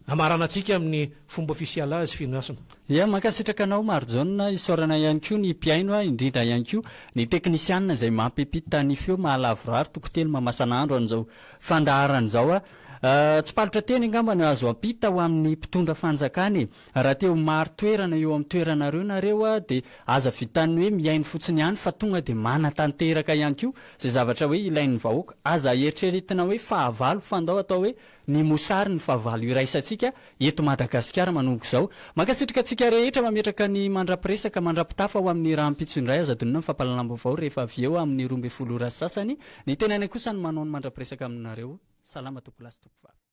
Hamaranantsika amin'ny fomba ofisialy azy Fenohasina. Ia, mankasitraka anao Marijaona, isaorana ihany koa ny mpihaino, indrindra ihany koa ny teknisianina izay mampipita ny feo mahalavorary toko telo mamasan'andro an'izao fandaharana izao. Tsipalotra teny angamba no azo ampita ho amin'ny mpitondra fanjakana e! Raha te ho marin-toerana eo amin'ny toeranareo nareo dia aza vitan'ny hoe mihaino fotsiny ihany fa tonga dia manatanteraka ihany koa izay zavatra hoe ilain'ny vahoaka. Aza eritreretina hoe fahavalo fa ndao atao hoe ny mosary ny fahavalo iraisantsika eto Madagasikara manomboka izao. Mankasitraka antsika rehetra mametraka ny mandra-piresaka, mandra-pitafa ho amin'ny rahampitso indray. Aza adinoina ny fampahalalam-baovao rehefa avy eo amin'ny 12 ora sy sasany. Ny tenanay kosa no manao ny mandra-piresaka aminareo. Salama tompolahy sy tompovavy.